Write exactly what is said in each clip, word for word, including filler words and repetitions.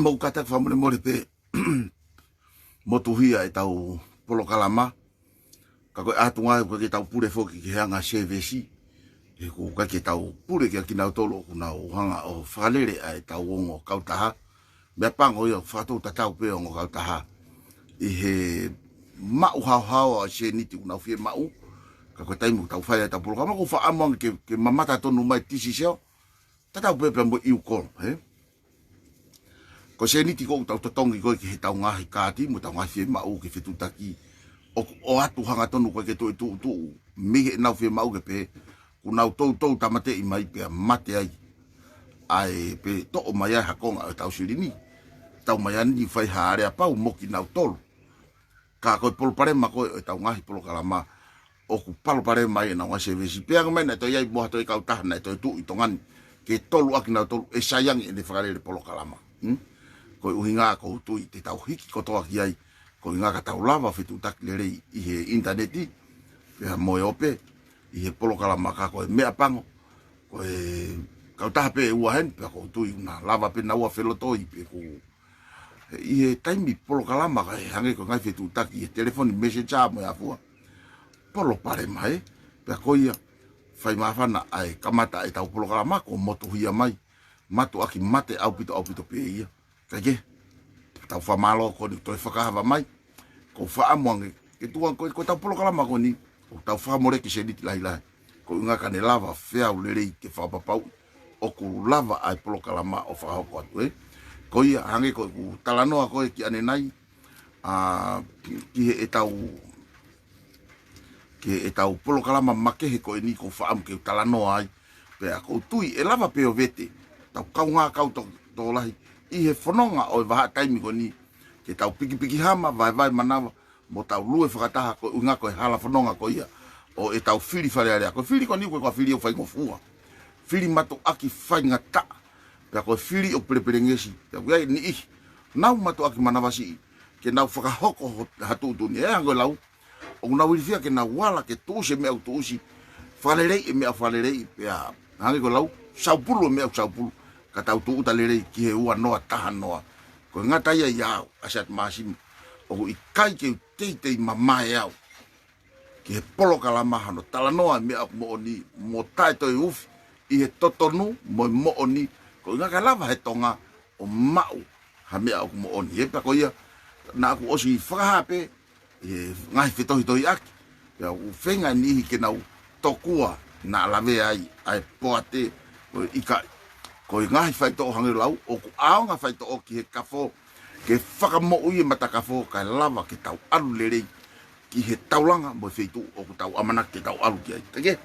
Pau kātaki fakamolemole pē motuhia ʻetau polokalama. Ka ko e ʻatunga ʻoku ʻikai ke tau pule foki ki he anga sēvesi. He ʻoku ʻikai ke tau pule kia kinautolu ʻoku nau hanga ʻo fakalele ʻa ʻetau ongo kautaha. Meʻapango ia ʻoku fakatou tatau pē ongo kautaha ʻi he maʻu haohaoa ʻo e sēniti ʻoku nau fiemaʻu. Ka ko e taimi ʻoku tau fai ai ʻetau polokalama, ʻoku ou fakaʻamu ange ke, ke mamata tonu mai Tisiseo. Tatau pē pea mo e ʻiuko, he? Ko e sēniti ʻoku tau totongi ko ē ki heʻetau ngaahi kaati mo ʻetau ngaahi fiemaʻu ke fetuʻutaki. ʻOku ʻoatu hangatonu ko ē ke toe tuʻutuʻu mei heʻenau fiemaʻu ke pehē ʻoku nau toutou tāmateʻi mai pea mate ai. ʻAi pē toʻo mai ai ha konga ʻo ʻetau silini. Tau mai ʻo fai ha aleapau mo kinautolu. Ka ko e palopalema ko ē ʻo ʻetau ngaahi polokalama, ʻoku palopalema ai ʻenau ngaahi sēvesi. Pea hangē mai naʻe toe ʻi ai mo ha toe kautaha naʻe toe tuʻu ʻi Tonga ni, ke tolu ʻaki nautolu ʻe sai ange ʻene fakalele polokalama. Hmm? Ko e ʻuhinga ʻoku ou tui te tau hiki kotoa ki ai, ko e ʻuhinga ka tau lava fetuʻutaki lelei ʻi he ʻinitaneti, pea mo e ope, ʻi he polokalama ka ko e meʻapango, ko e kautaha pē ʻe ua heni, pea ʻoku ou tui ʻoku na lava pē naua felotoi, pea ʻoku ʻi he taimi polokalama ka ʻe hangē ko e ngaahi fetuʻutaki ʻi he telefoni, messenger mo e hā fua. Palopalema ē, pea ko ia, fai māfana ʻa e kamata ʻetau polokalama, kuo motuhia mai, mātuʻaki mate ʻaupito ʻaupito pē ia. Kae kehe, tau fakamālō ko eni toe fakaava mai, ʻoku ou fakaʻamu ange, ke tuʻu ange ko, ko ʻetau polokalama ko eni, ʻoku tau fakamoleki sēniti lahilahi. Ko e ʻuhinga ka ne lava feau lelei ke fakapapauʻi ʻoku lava ʻa e polokalama ʻo fakahoko atu, ē. Ko ia, hangē ko ʻeku talanoa ko ē ki ʻanenai, ʻa, ki, ki heʻetau, ki heʻetau polokalama makehe ko eni ʻoku ou fakaʻamu ke u talanoa ai. Pea ʻoku ou tui ʻe lava pē ʻo vete, tau kaungā kau tō, tō lahi, ʻi he fononga ʻo e vahaʻa taimi ko eni, ke tau pikipiki hama, vaevae manava, mo tau lue fakataha ko e ʻuhinga ko e hala fononga ko ia ʻo ʻetau fili Fale Alea. Ko e fili ko eni ʻoku ʻikai ko ha fili ʻo faingofua. Fili mātuʻaki faingataʻa. Pea ko e fili ʻoku pelepelengesi. Pea ʻoku ʻi ai e niʻihi nau mātuʻaki manavasiʻi ke nau fakahoko ho, ha tuʻutuʻuni. ʻE hangē ko e lau, ʻoku nau ilifia ke nau ala ke tuʻusi e meʻa ʻoku tuʻusi, fakaleleiʻi e meʻa ʻoku fakaleleiʻi, pea hangē ko e lau, saupulu e meʻa ʻoku saupulu, ka tau tūʻuta lelei ki he ua noa taha noa. Ko e ngata ia ʻiate au, ʻa Siate Māsima, ʻoku ʻikai ke u teitei mamae au ki he polokalama hano talanoa e meʻa ʻoku moʻoni mo taʻe toe ufi ʻi he totonu mo e moʻoni, ko e ʻuhinga ka lava he Tonga ʻo maʻu ha meʻa ʻoku moʻoni. Ē, pea ko ia, naʻa ku ʻosi fakahā pē ʻi he ngaahi fetohitohiʻaki. Pea ʻoku feinga e niʻihi ke nau tokua naʻa lavea ai ʻa e poate, ko e ʻikai. Ko e ngaahi faitoʻo hangē lau, ʻoku ʻaonga faitoʻo ki he kafo, ke fakamoʻui e matakafo, kae lava ke tau ʻalu lelei ki he taulanga mo e feituʻu ʻoku tau ʻamanaki ke tau ʻalu ki ai. Kae kehe,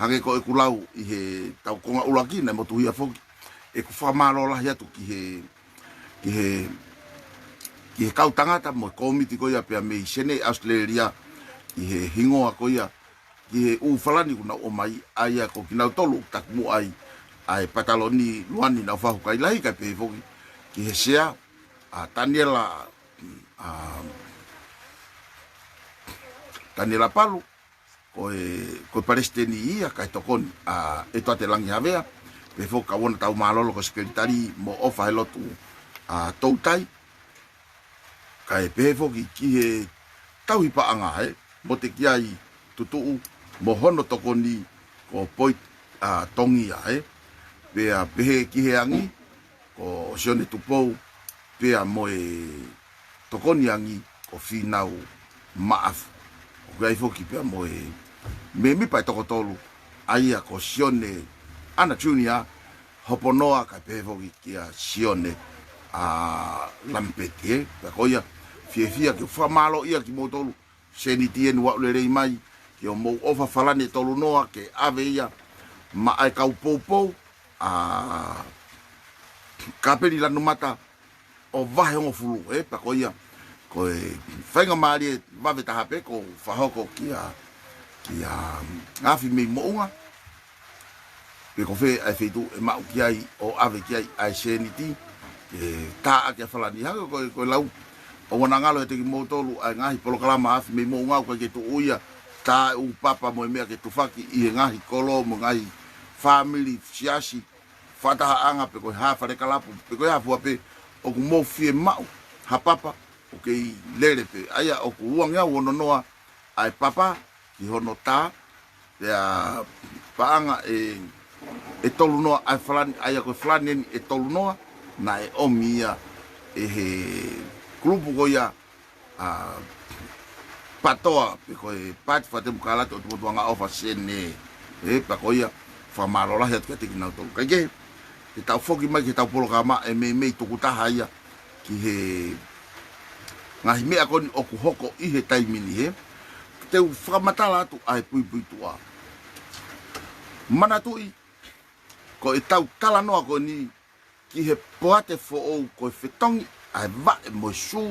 hangē ko ʻeku lau ʻi heʻetau konga ʻuluaki naʻe motuhia foki, ʻeku fakamālō lahi atu ki he ki he, ki he kau tangata mo e kōmiti ko ia pea mei Senē, ʻAositelēlia, ʻi he hingoa ko ia, ki he ʻū Falani ʻoku nau ʻomai, ʻa ia ko kinautolu ʻoku takimuʻa ai ʻa e pataloni Luani Naufahu Kailahi, kae pehē foki ki he sea, ʻa Taniela, ʻa Taniela Palu, ko e, ko e palesiteni ia, kae tokoni ʻa ʻEtuate Langi Havea, pehē foki ki Uona Taumālolo ko e sekelitali mo ʻOfa he Lotu ʻa Toutai, kae pehē foki ki he tauhi paʻanga, ē, mo Tekiai Tutuʻu, mo hono tokoni ko Poi, ʻa Tongia, ē, pea pehē ki he angi, ko Sione Tupou, pea mo e tokoni angi ko Fīnau Maʻafu. ʻOku ʻi ai foki pea mo e mēmipa ʻe toko tolu, ʻa ia ko Sione ʻAna Junior, Hoponoa, kae pehē foki kia Sione, ʻa Lamipeti, ē. Pea ko ia, fiefia ke fakamālōʻia kimoutolu, sēniti eni ʻoku aʻu lelei mai, ki hoʻomou ʻofa Falani ʻe tolu noa, ke ʻave ia maʻa e kau poupou, ʻa Kapeli Lanumata, ʻo vahe hongofulu, ē, pea ko ia, ko e faingamālie vave taha pē, ʻoku ou fakahoko kia, kia Afi mei Moʻunga, pe ko fē ʻa e feituʻu ʻe maʻu ki ai ʻo ʻave ki ai ʻa e sēniti, ke tā ʻaki ʻa Falani. Hangē ko e, ko e lau, ʻoua naʻa ngalo ʻiate kimoutolu ʻa e ngaahi polokalama Afi mei Moʻunga ʻoku ʻikai ke tuʻu ia, tā e ʻū papa mo e meʻa ke tufaki ʻi he ngaahi kolo mo e ngaahi fāmili, siasi, fakatahaʻanga, pe ko e hā, fale kalapu, pe ko e hā fua pē, ʻoku mou fiemaʻu ha papa ʻoku kei lele pē. ʻA ia ʻoku uangeau ono noa ʻa e papa ki hono tā, pea paʻanga ʻe, ʻe tolu noa ʻa e falani, ʻa ia ko e falani eni ʻe tolu noa, naʻe ʻomi ia ʻe he kulupu ko ia ʻa Patoa, pe ko e Paati Fakatemokalati ʻo Tuʻatuʻanga ʻOfa Sene. ʻE, pea ko ia, fakamālō lahi atu kiate kinautolu. Kae kehe, te tau foki mai ki heʻetau polokalama ʻe meimei tukutaha ia ki he ngaahi meʻa ko eni ʻoku hoko ʻi he taimi ni, hē. Te u fakamatala atu ʻa e puipuituʻa. Manatuʻi, ko ʻetau talanoa ko eni ki he poate foʻou ko e fetongi ʻa e vaʻe mo e sū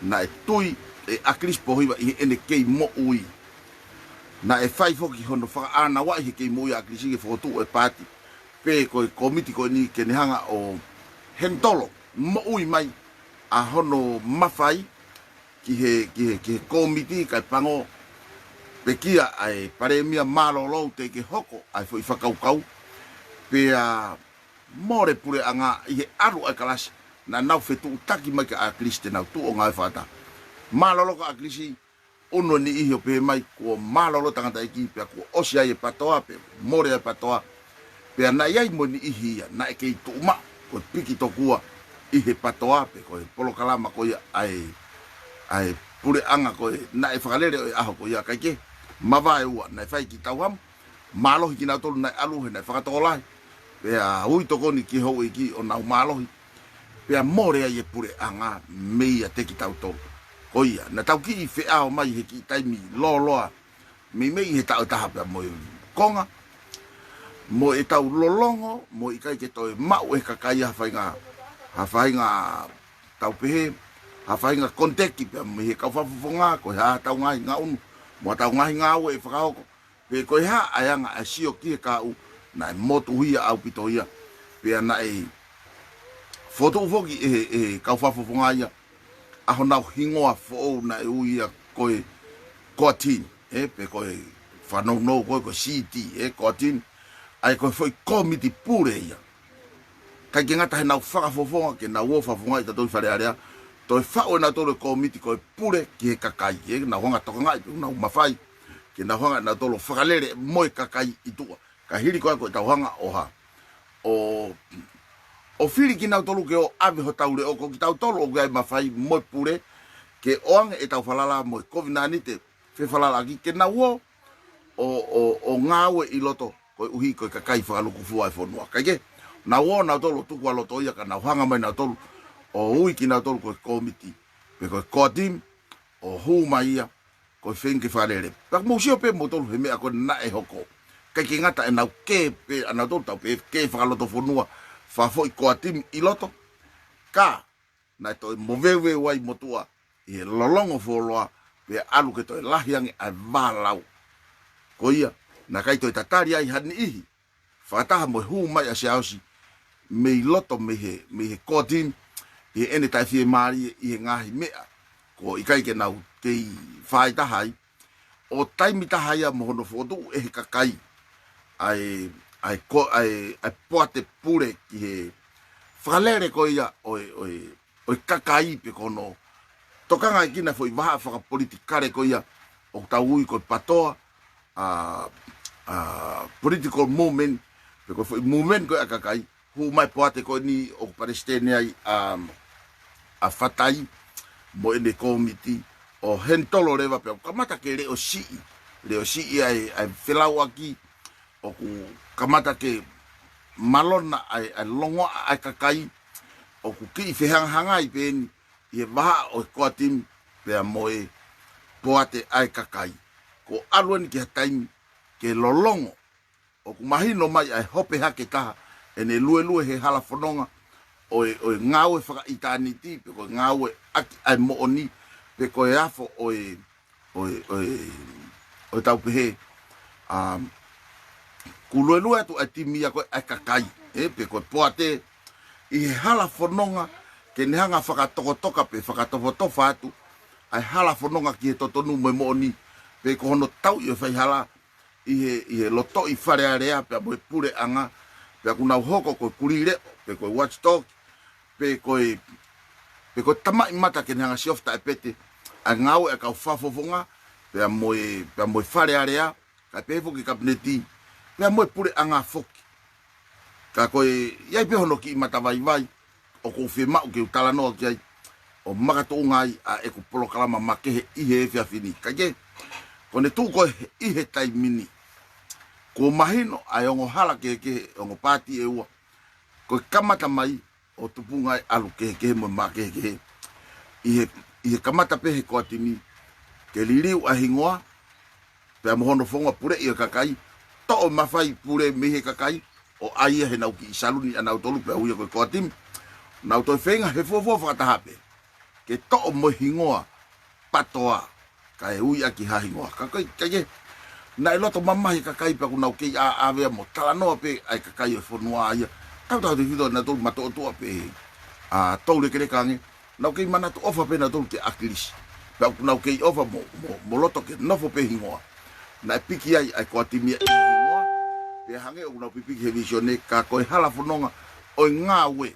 naʻe tui ʻe ʻAkilisi Pōhiva ʻi heʻene kei moʻui. Naʻe fai foki hono fakaʻānaua ʻi he kei moʻui ʻa ʻAkilisi ke fokotuʻu e paati, pe ko e kōmiti ko eni ke ne hanga ʻo henitolo moʻui mai ʻa hono mafai ki he, ki he, ki he kōmiti, kae pango pekia ʻa e Palēmia mālōlō teʻeki ke hoko ʻa e foʻi fakakaukau, pea mole puleʻanga ʻi he ʻalu ʻa e kalasi, naʻa nau fetuʻutaki mai kia ʻAkilisi te nau tuʻu ʻo ngāue fakataha. Mālōlō ko ʻAkilisi, ʻunu e niʻihi ʻo pehē mai kuo mālōlō tangataʻeiki pea kuo ʻosi ai e Patoa pe mole ai e Patoa, pea naʻe ʻi ai mo e niʻihi ia naʻe kei tuʻu maʻu ko e piki tokua ʻi he Patoa pe ko e polokalama ko ia ʻa e, ʻa e puleʻanga ko ē naʻe fakalele ʻo e ʻaho ko ia. Kae kehe, mavae ua naʻe fai ki Tauhamu, mālohi kinautolu naʻe ʻalu he naʻe fakatokolahi, pea ui tokoni ki he houʻeiki ʻo nau mālohi, pea mole ai e puleʻanga meiate kitautolu. Ko ia, naʻa tau kiʻi feʻao mai he kiʻi taimi lōloa, meimei he taʻu ʻe taha pea mo e konga, mo ʻetau lolongo, mo e ʻikai ke toe maʻu ʻe he kakai ha faʻahinga, ha faʻahinga tau pehē, ha faʻahinga contact pea mei he kau fakafofonga, ko e hā haʻatau ngaahi ngaʻunu, mo haʻatau ngaahi ngāue ʻe fakahoko, pe ko e hā ʻa e anga ʻa e sio ki he kahaʻu, naʻe motuhia ʻaupito ia, pea naʻe fokotuʻu foki ʻe he, ʻe he kau fakafofonga ia ʻa honau hingoa foʻou naʻe ui ia ko e COTIM, ē, pe ko e fakanounou ko ē ko e C T, ē, COTIM, ʻa ia ko e foʻi kōmiti pule ia. ʻIkai ke ngata heʻenau fakafofonga ke nau ō fakafofongaʻi ʻa kitautolu ʻi Fale Alea, toe faʻu ʻe nautolu e kōmiti ko e pule ki he kakai, ē, nau hanga ʻo tokangaʻi, pea nau mafai ke nau hanga ʻe nautolu ʻo fakalele mo e kakai ʻi tuʻa. Ka hili ko ia ko ʻetau hanga ʻo hā, ʻo, ʻo fili kinautolu ke ō ʻave hotau leʻo, ko kitautolu ʻoku ʻi ai e mafai mo e pule ke ʻoange ʻetau falala mo e kovinānite fefalalaʻaki ke nau ō ʻo, ʻo, ʻo ngāue ʻi loto, koeʻuhi ko e kakai fakalūkufua e fonua. Kae kehe, nau ō nautolu ʻo tuku ʻa loto ia ka nau hanga mai nautolu ʻo ui kinautolu ko e kōmiti, pe ko e COTIM, ʻo hū mai ia ko e feinga ke fakalele. Pea mou sio pē moutolu he meʻa ko ē naʻe hoko. ʻIkai ke ngata heʻenau kē pē ʻanautolu, tau pehē kē fakalotofonua, fakafoʻi COTIM ʻi loto, ka naʻe toe moveuveu ai motuʻa ʻi he lolongo fuoloa, pea ʻalu ke toe lahi ange ʻa e vālau. Ko ia, naʻe ʻikai toe tatali ai ha niʻihi, fakataha mo e hū mai ʻa Siaosi mei loto mei he, mei he COTIM, ʻi heʻene taʻefiemālie ʻi he ngaahi meʻa ko ē ʻikai ke nau kei fai taha ai, ʻo taimi taha ia mo hono fokotuʻu ʻe he kakai ʻa e, ʻa e ko-, ʻa e, ʻa e poate pule ki he fakalele ko ia ʻo e, ʻo e, ʻo e kakai pe ko hono tokangaʻi ʻe kinautolu e foʻi vahaʻa fakapolitikale ko ia ʻoku tau ui ko e Patoa, ʻa, ʻa, political movement, pe ko e foʻi movement ko ē ʻa e kakai, hū mai poate ko eni ʻoku palesiteni ai ʻa, ʻa Fatai mo ʻene kōmiti, ʻo henitolo leva pea kamata ke leʻo siʻi, leʻo siʻi ʻa e, ʻa e felauʻaki, ʻoku kamata ke malona ʻa e, ʻa e longoaʻa ʻa e kakai, ʻoku kiʻi fehangahangai pē eni ʻi he vahaʻa ʻo e COTIM pea mo e poate ʻa e kakai. Kuo ʻalu eni ki ha taimi ke lolongo, ʻoku mahino mai ʻa e hope hake taha ʻene luelue he hala fononga ʻo e, ʻo e ngāue fakaʻitāniti, pe ko e ngāue ʻaki ʻa e moʻoni, pe ko e afo ʻo e, ʻo e, ʻo e, ʻo e tau pehē, um, kuo luelue atu ʻa e timi ia ko ē ʻa e kakai, ē, pe ko e poate, ʻi he hala fononga ke ne hanga ʻo fakatokotoka pe fakatofatofa atu ʻa e hala fononga ki he totonu mo e moʻoni, pe ko hono tauʻi ʻo e faihala ʻi he, ʻi he lotoʻi Fale Alea pea mo e puleʻanga, pea kuo nau hoko ko e kulī leʻo, pe ko e watchdog, pe ko e, pe ko e tamaʻimata ke ne hanga siofi taʻepete ʻa e ngāue ʻa e kau fakafofonga, pea mo e, pea mo e Fale Alea, kae pehē foki e Kapineti, pea mo e puleʻanga foki. Ka ko e, ʻi ai pē hono kiʻi matavaivai, ʻoku ou fiemaʻu ke u talanoa ki ai, ʻo makatuʻunga ai ʻa ʻeku polokalama makehe ʻi he efiafi ni. Kae kehe, ko ʻene tuʻu ko ē ʻi he taimi ni, kuo mahino ʻa e ongo hala kehekehe, ongo paati ʻe ua, ko e kamata mai ʻo tupunga e ʻalu kehekehe mo e makehekehe. ʻI he, ʻi he kamata pē he koatimi, ke liliu ʻa e hingoa, pea mo hono founga puleʻi ʻo e kakai, toʻo mafai pule mei he kakai, ʻo ʻai ia heʻenau kiʻi saluni ʻanautolu pea ui ia ko e koatimi. Nau toe feinga he fuofua fakataha pē ke toʻo mo e hingoa PATOA, kae ui ʻaki ha hingoa. Ka ko e, kae kehe, naʻe loto mamahi e kakai pea ʻoku nau kei ʻaʻavea mo talanoa pē ʻa e kakai ʻo e fonua ia. Tautautefito ʻanautolu matoʻotuʻa pē ʻa Toulekeleka ange. Nau kei manatu ʻofa pē nautolu kia ʻAkilisi. Pea ʻoku nau kei ʻofa mo, mo, mo loto ke nofo pē hingoa. Naʻe piki ai ʻa e koatimi ia ʻi he hingoa. Pea hangē ʻoku nau pipiki he vīsone, ka ko e hala fononga ʻo e ngāue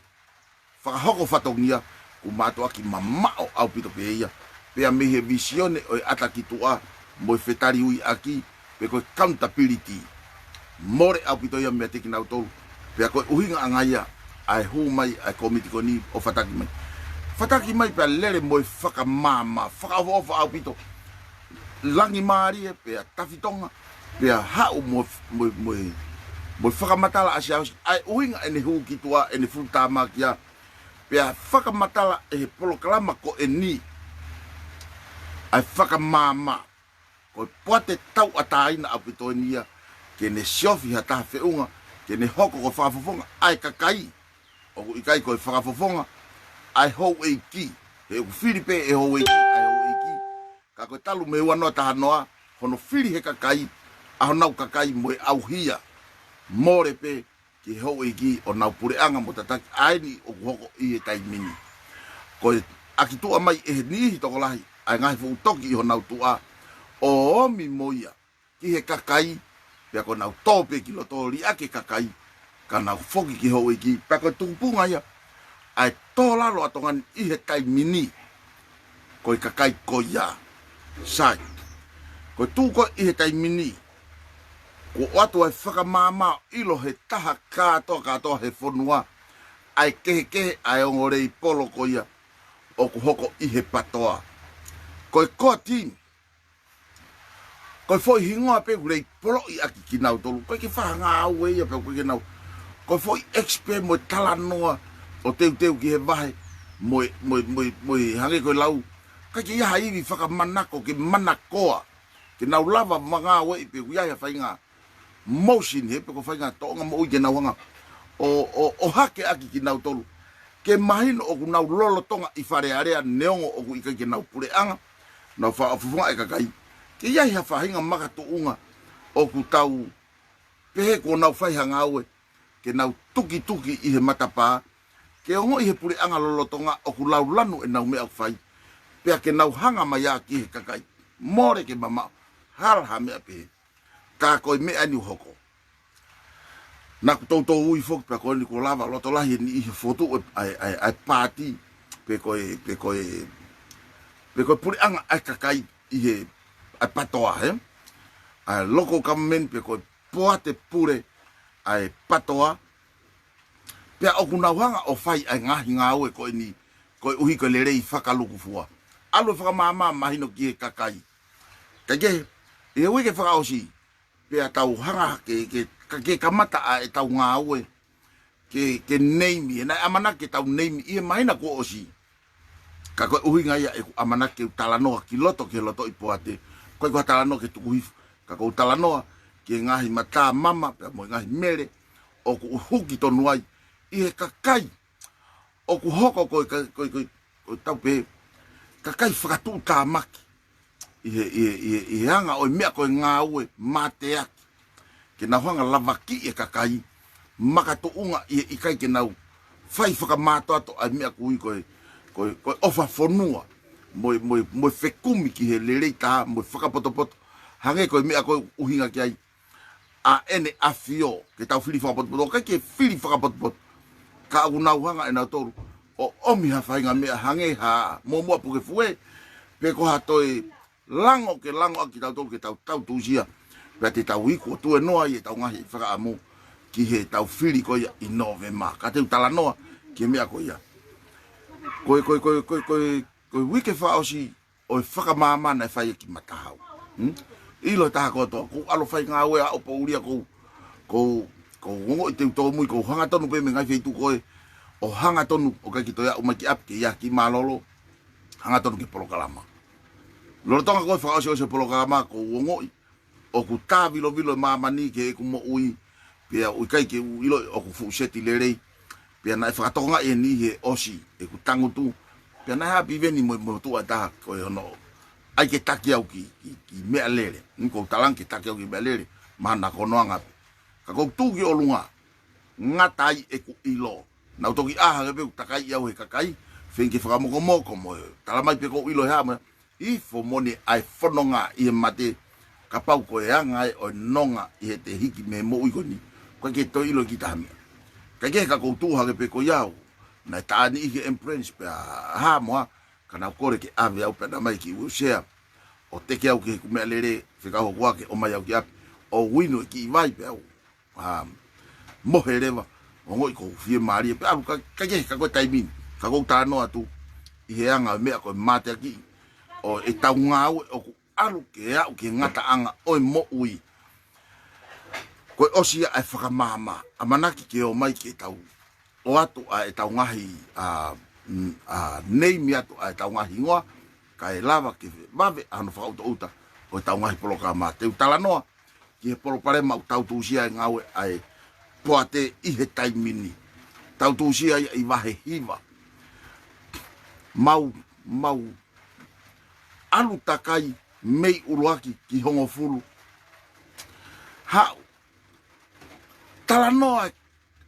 fakahoko fatongia, kuo mātuʻaki mamaʻo ʻaupito pē ia. Pea mei he vīsone ʻo e ʻata ki tuʻa mo e fetaliuiʻaki, pe ko e accountability. Mole ʻaupito ia meiate kinautolu. Pea ko e ʻuhinga ʻanga ia ʻa e hū mai ʻa e kōmiti ko eni ʻo fataki mai. Fataki mai pea lele mo e fakamāmā, fakaʻofoʻofa ʻaupito. Langi mālie, pea tafitonga, pea haʻu mo, mo, mo, mo e fakamatala ʻa Siaosi, ʻa e ʻuhinga ʻene hū ki tuʻa, ʻene fuʻu tāmaki ia, pea fakamatala ʻe he polokalama ko eni ʻa e fakamāmā. Ko e poate tauʻatāina ʻaupito eni ia, ke ne siofi ha taha feʻunga, ke ne hoko ko e fakafofonga ʻa e kakai. ʻOku ʻikai ko e fakafofonga ʻa e houʻeiki, he ʻoku fili pē ʻe he houʻeiki ʻa e houʻeiki. Ka ko e talu mei he ua noa taha noa, hono fili he kakai ʻa honau kakai mo e ʻauhia. Mole pē ki he houʻeiki ʻo nau puleʻanga mo tataki ʻa eni ʻoku hoko ʻi he taimi ni. Ko e ʻaki tuʻa mai ʻe he niʻihi tokolahi ʻa e ngaahi fuʻu toki ʻi honau tuʻa, ʻo omi mo ia ki he kakai, pea ko ʻenau tō pē ki loto liʻaki e kakai, ka nau foki ki he houʻeiki, pea ko e tupunga ia ʻa e tō lalo ʻa Tonga ni ʻi he taimi ni, ko e kakai ko ia. Sai, ko e tuʻu ko ē ʻi he taimi ni, kuo ʻoatu ʻa e fakamāmā ʻo ʻilo he taha kātoa kātoa he fonua ʻa e kehekehe ʻa e ongo lei polo ko ia ʻoku hoko ʻi he PATOA. Ko e koatimi, ko e foʻi hingoa pē ʻoku lei poloʻi ʻaki kinautolu. ʻOku ʻikai ke faʻa ngāue ia pea ʻoku ʻikai ke nau, ko e foʻi expert mo e talanoa ʻo teuteu ki he vahe mo e, mo e, mo e, mo e hangē ko e lau, ʻikai ke ʻi ai ha ivi fakamanako ke manakoa, ke nau lava ʻo ngāueʻi pē ʻoku ʻi ai ha faʻahinga motion he pe ko e faʻahinga tōʻonga moʻui ke nau hanga ʻo, ʻo, ʻo hake ʻaki kinautolu, ke mahino ʻoku nau lolotonga ʻi Fale Alea neongo ʻoku ʻikai ke nau puleʻanga, nau fakafofonga e kakai. Ke ʻi ai ha faʻahinga makatuʻunga ʻoku tau pehē kuo nau fai ha ngāue, ke nau tukituki ʻi he matapā, ke ongoʻi he puleʻanga lolotonga ʻoku laulanu ʻenau meʻa ʻoku fai, pea ke nau hanga mai ā ki he kakai. Mole ke mamaʻo, hala ha meʻa pehē. Ka ko e meʻa eni ʻoku hoko. Naʻa ku toutou ui foki pea ko eni kuo lava loto lahi eni ʻi he fotu ʻa e, ʻa e, ʻa e paati, pe ko e, pe ko e, pe ko e puleʻanga ʻa e kakai ʻi he, ʻa e PATOA, he? ʻA e local government pe ko e poate pule ʻa e PATOA, pea ʻoku nau hanga ʻo fai ʻa e ngaahi ngāue ko eni, koeʻuhi ko e lelei fakalukufua. ʻAlu e fakamāmā mahino ki he kakai. Kae kehe, ʻi he uike fakaʻosi, pea tau hanga ke, ke, ka ke kamata ʻa ʻetau ngāue, ke, ke neimi, he naʻe ʻamanaki ke tau neimi ʻi he māhina kuo ʻosi. Ka ko e ʻuhinga ia ʻeku ʻamanaki ke u talanoa ki loto ki he lotoʻi poate. ʻOku ʻikai ko ha talanoa ke tuku hifo, ka ʻoku ou talanoa ki he ngaahi matamama, pea mo e ngaahi mele, ʻoku huki tonu ai ʻi he kakai ʻoku hoko ko e ka-, ko e, ko e, ko e tau pehē, kakai fakatuʻutāmaki ʻi he, ʻi he, ʻi he, ʻi he anga ʻo e meʻa ko e ngāue mateaki. Ke nau hanga lavakiʻi e kakai, makatuʻunga ʻi he ʻikai ke nau fai fakamātoato ʻa e meʻa ʻoku ui ko e, ko e, ko e ʻofa fonua, mo e, mo e, mo e fekumi ki he lelei taha, mo e fakapotopoto, hangē ko e meʻa ko e ʻuhinga ki ai ʻa ʻEne ʻAfio, ke tau fili fakapotopoto, ʻikai ke fili fakapotopoto. Ka ʻoku nau hanga ʻe nautolu ʻo ʻomi ha faʻahinga meʻa hangē ha muʻomuʻa puke fue, pe ko ha toe lango ke lango ʻaki kitautolu ke tau tautusia, pea te tau iku ʻo tuenoa ʻi heʻetau ngaahi fakaʻamu ki heʻetau fili ko ia ʻi Nōvema. Ka te u talanoa ki he meʻa ko ia. Ko e, ko e, ko e, ko e, ko e, ko e uike fakaʻosi ʻo e fakamāmā naʻe fai ʻe Kimatahau. Hmm? ʻIlo e taha kotoa, ʻoku ou ʻalu ʻo fai ngāue ʻa ʻopo ulia ʻoku ou, ʻoku ou, ʻoku ou ongoʻi te u tōmui, ʻoku ou hangatonu pē mei he ngaahi feituʻu ko ē, ʻo hangatonu ʻo ʻikai ke toe aʻu mai ki ʻapi ke ʻi ai ha kiʻi mālōlō, hangatonu ki he polokalama. Lolotonga ko e fakaʻosiʻosi ʻo e polokalama, ʻoku ou ongoʻi ʻoku tāvilovilo e māmani ki heʻeku moʻui, pea ʻoku ʻikai ke u ʻiloʻi ʻoku fuʻu seti lelei, pea naʻe fakatokangaʻi ʻe niʻihi he ʻosi ʻeku tangutu, pea naʻe haʻapiʻi eni mo e motuʻa ʻe taha ko e ono ʻai ke taki au ki, ki, ki meʻalele. Ni ʻoku ou talaange ke taki au ki meʻalele, mahalo ko hono anga pē. Ka ʻoku ou tuʻu ki ʻolunga, ngata ai ʻeku ʻilo. Naʻá ku toki ʻā hake pē ʻo takaiʻi au ʻe he kakai, feinga ke fakamokomoko mo e talamai pē ʻoku ou ʻilo he hā mo e hā, ifo moʻoni ʻa e fononga ʻi he mate, kapau ko e anga ē ʻo e nonga ʻi heʻete hiki mei he moʻui ko eni, ʻoku ʻikai ke toe ʻilo ki ha taha meʻa. Ka ʻoku ou tuʻu hake pē ko ia au, naʻe tā ʻe niʻihi e ambulance pea hā mo e hā, ka naʻá ku kole ke ʻave au pea naʻe ʻomai e kiʻi wheelchair ʻo teke au ki heʻeku meʻalele, fekau hoku ʻā ke ʻomai au ki ʻapi, ʻo inu e kiʻi vai pea u, um, mohe leva, ongoʻi ʻoku ou fiemālie pē ʻalu ka, ka ʻoku ʻikai ke, ka ko e taimi ni, ka ʻoku ou talanoa atu ʻi he anga ʻo e meʻa ko e mateakiʻi ʻo ʻetau ngāue ʻoku ʻalu ke aʻu ki he ngataʻanga ʻo e moʻui. Ko e ʻosi ia ʻa e fakamāmā, ʻamanaki ke ō mai ke tau ʻoatu ʻa ʻetau ngaahi, a, mm, a, neimi atu ʻa ʻetau ngaahi hingoa, kae lava ke vave ʻa hono fakaʻutaʻuta ʻo ʻetau ngaahi polokalama. Te u talanoa ki he palopalema ʻoku tau tūsia ai e ngāue ʻa e poate ʻi he taimi ni. Tau tūsia ia ʻi Vahe Hiva. Mau, mau ʻalu takai mei ʻuluaki ki Hongofulu. Haʻu talanoa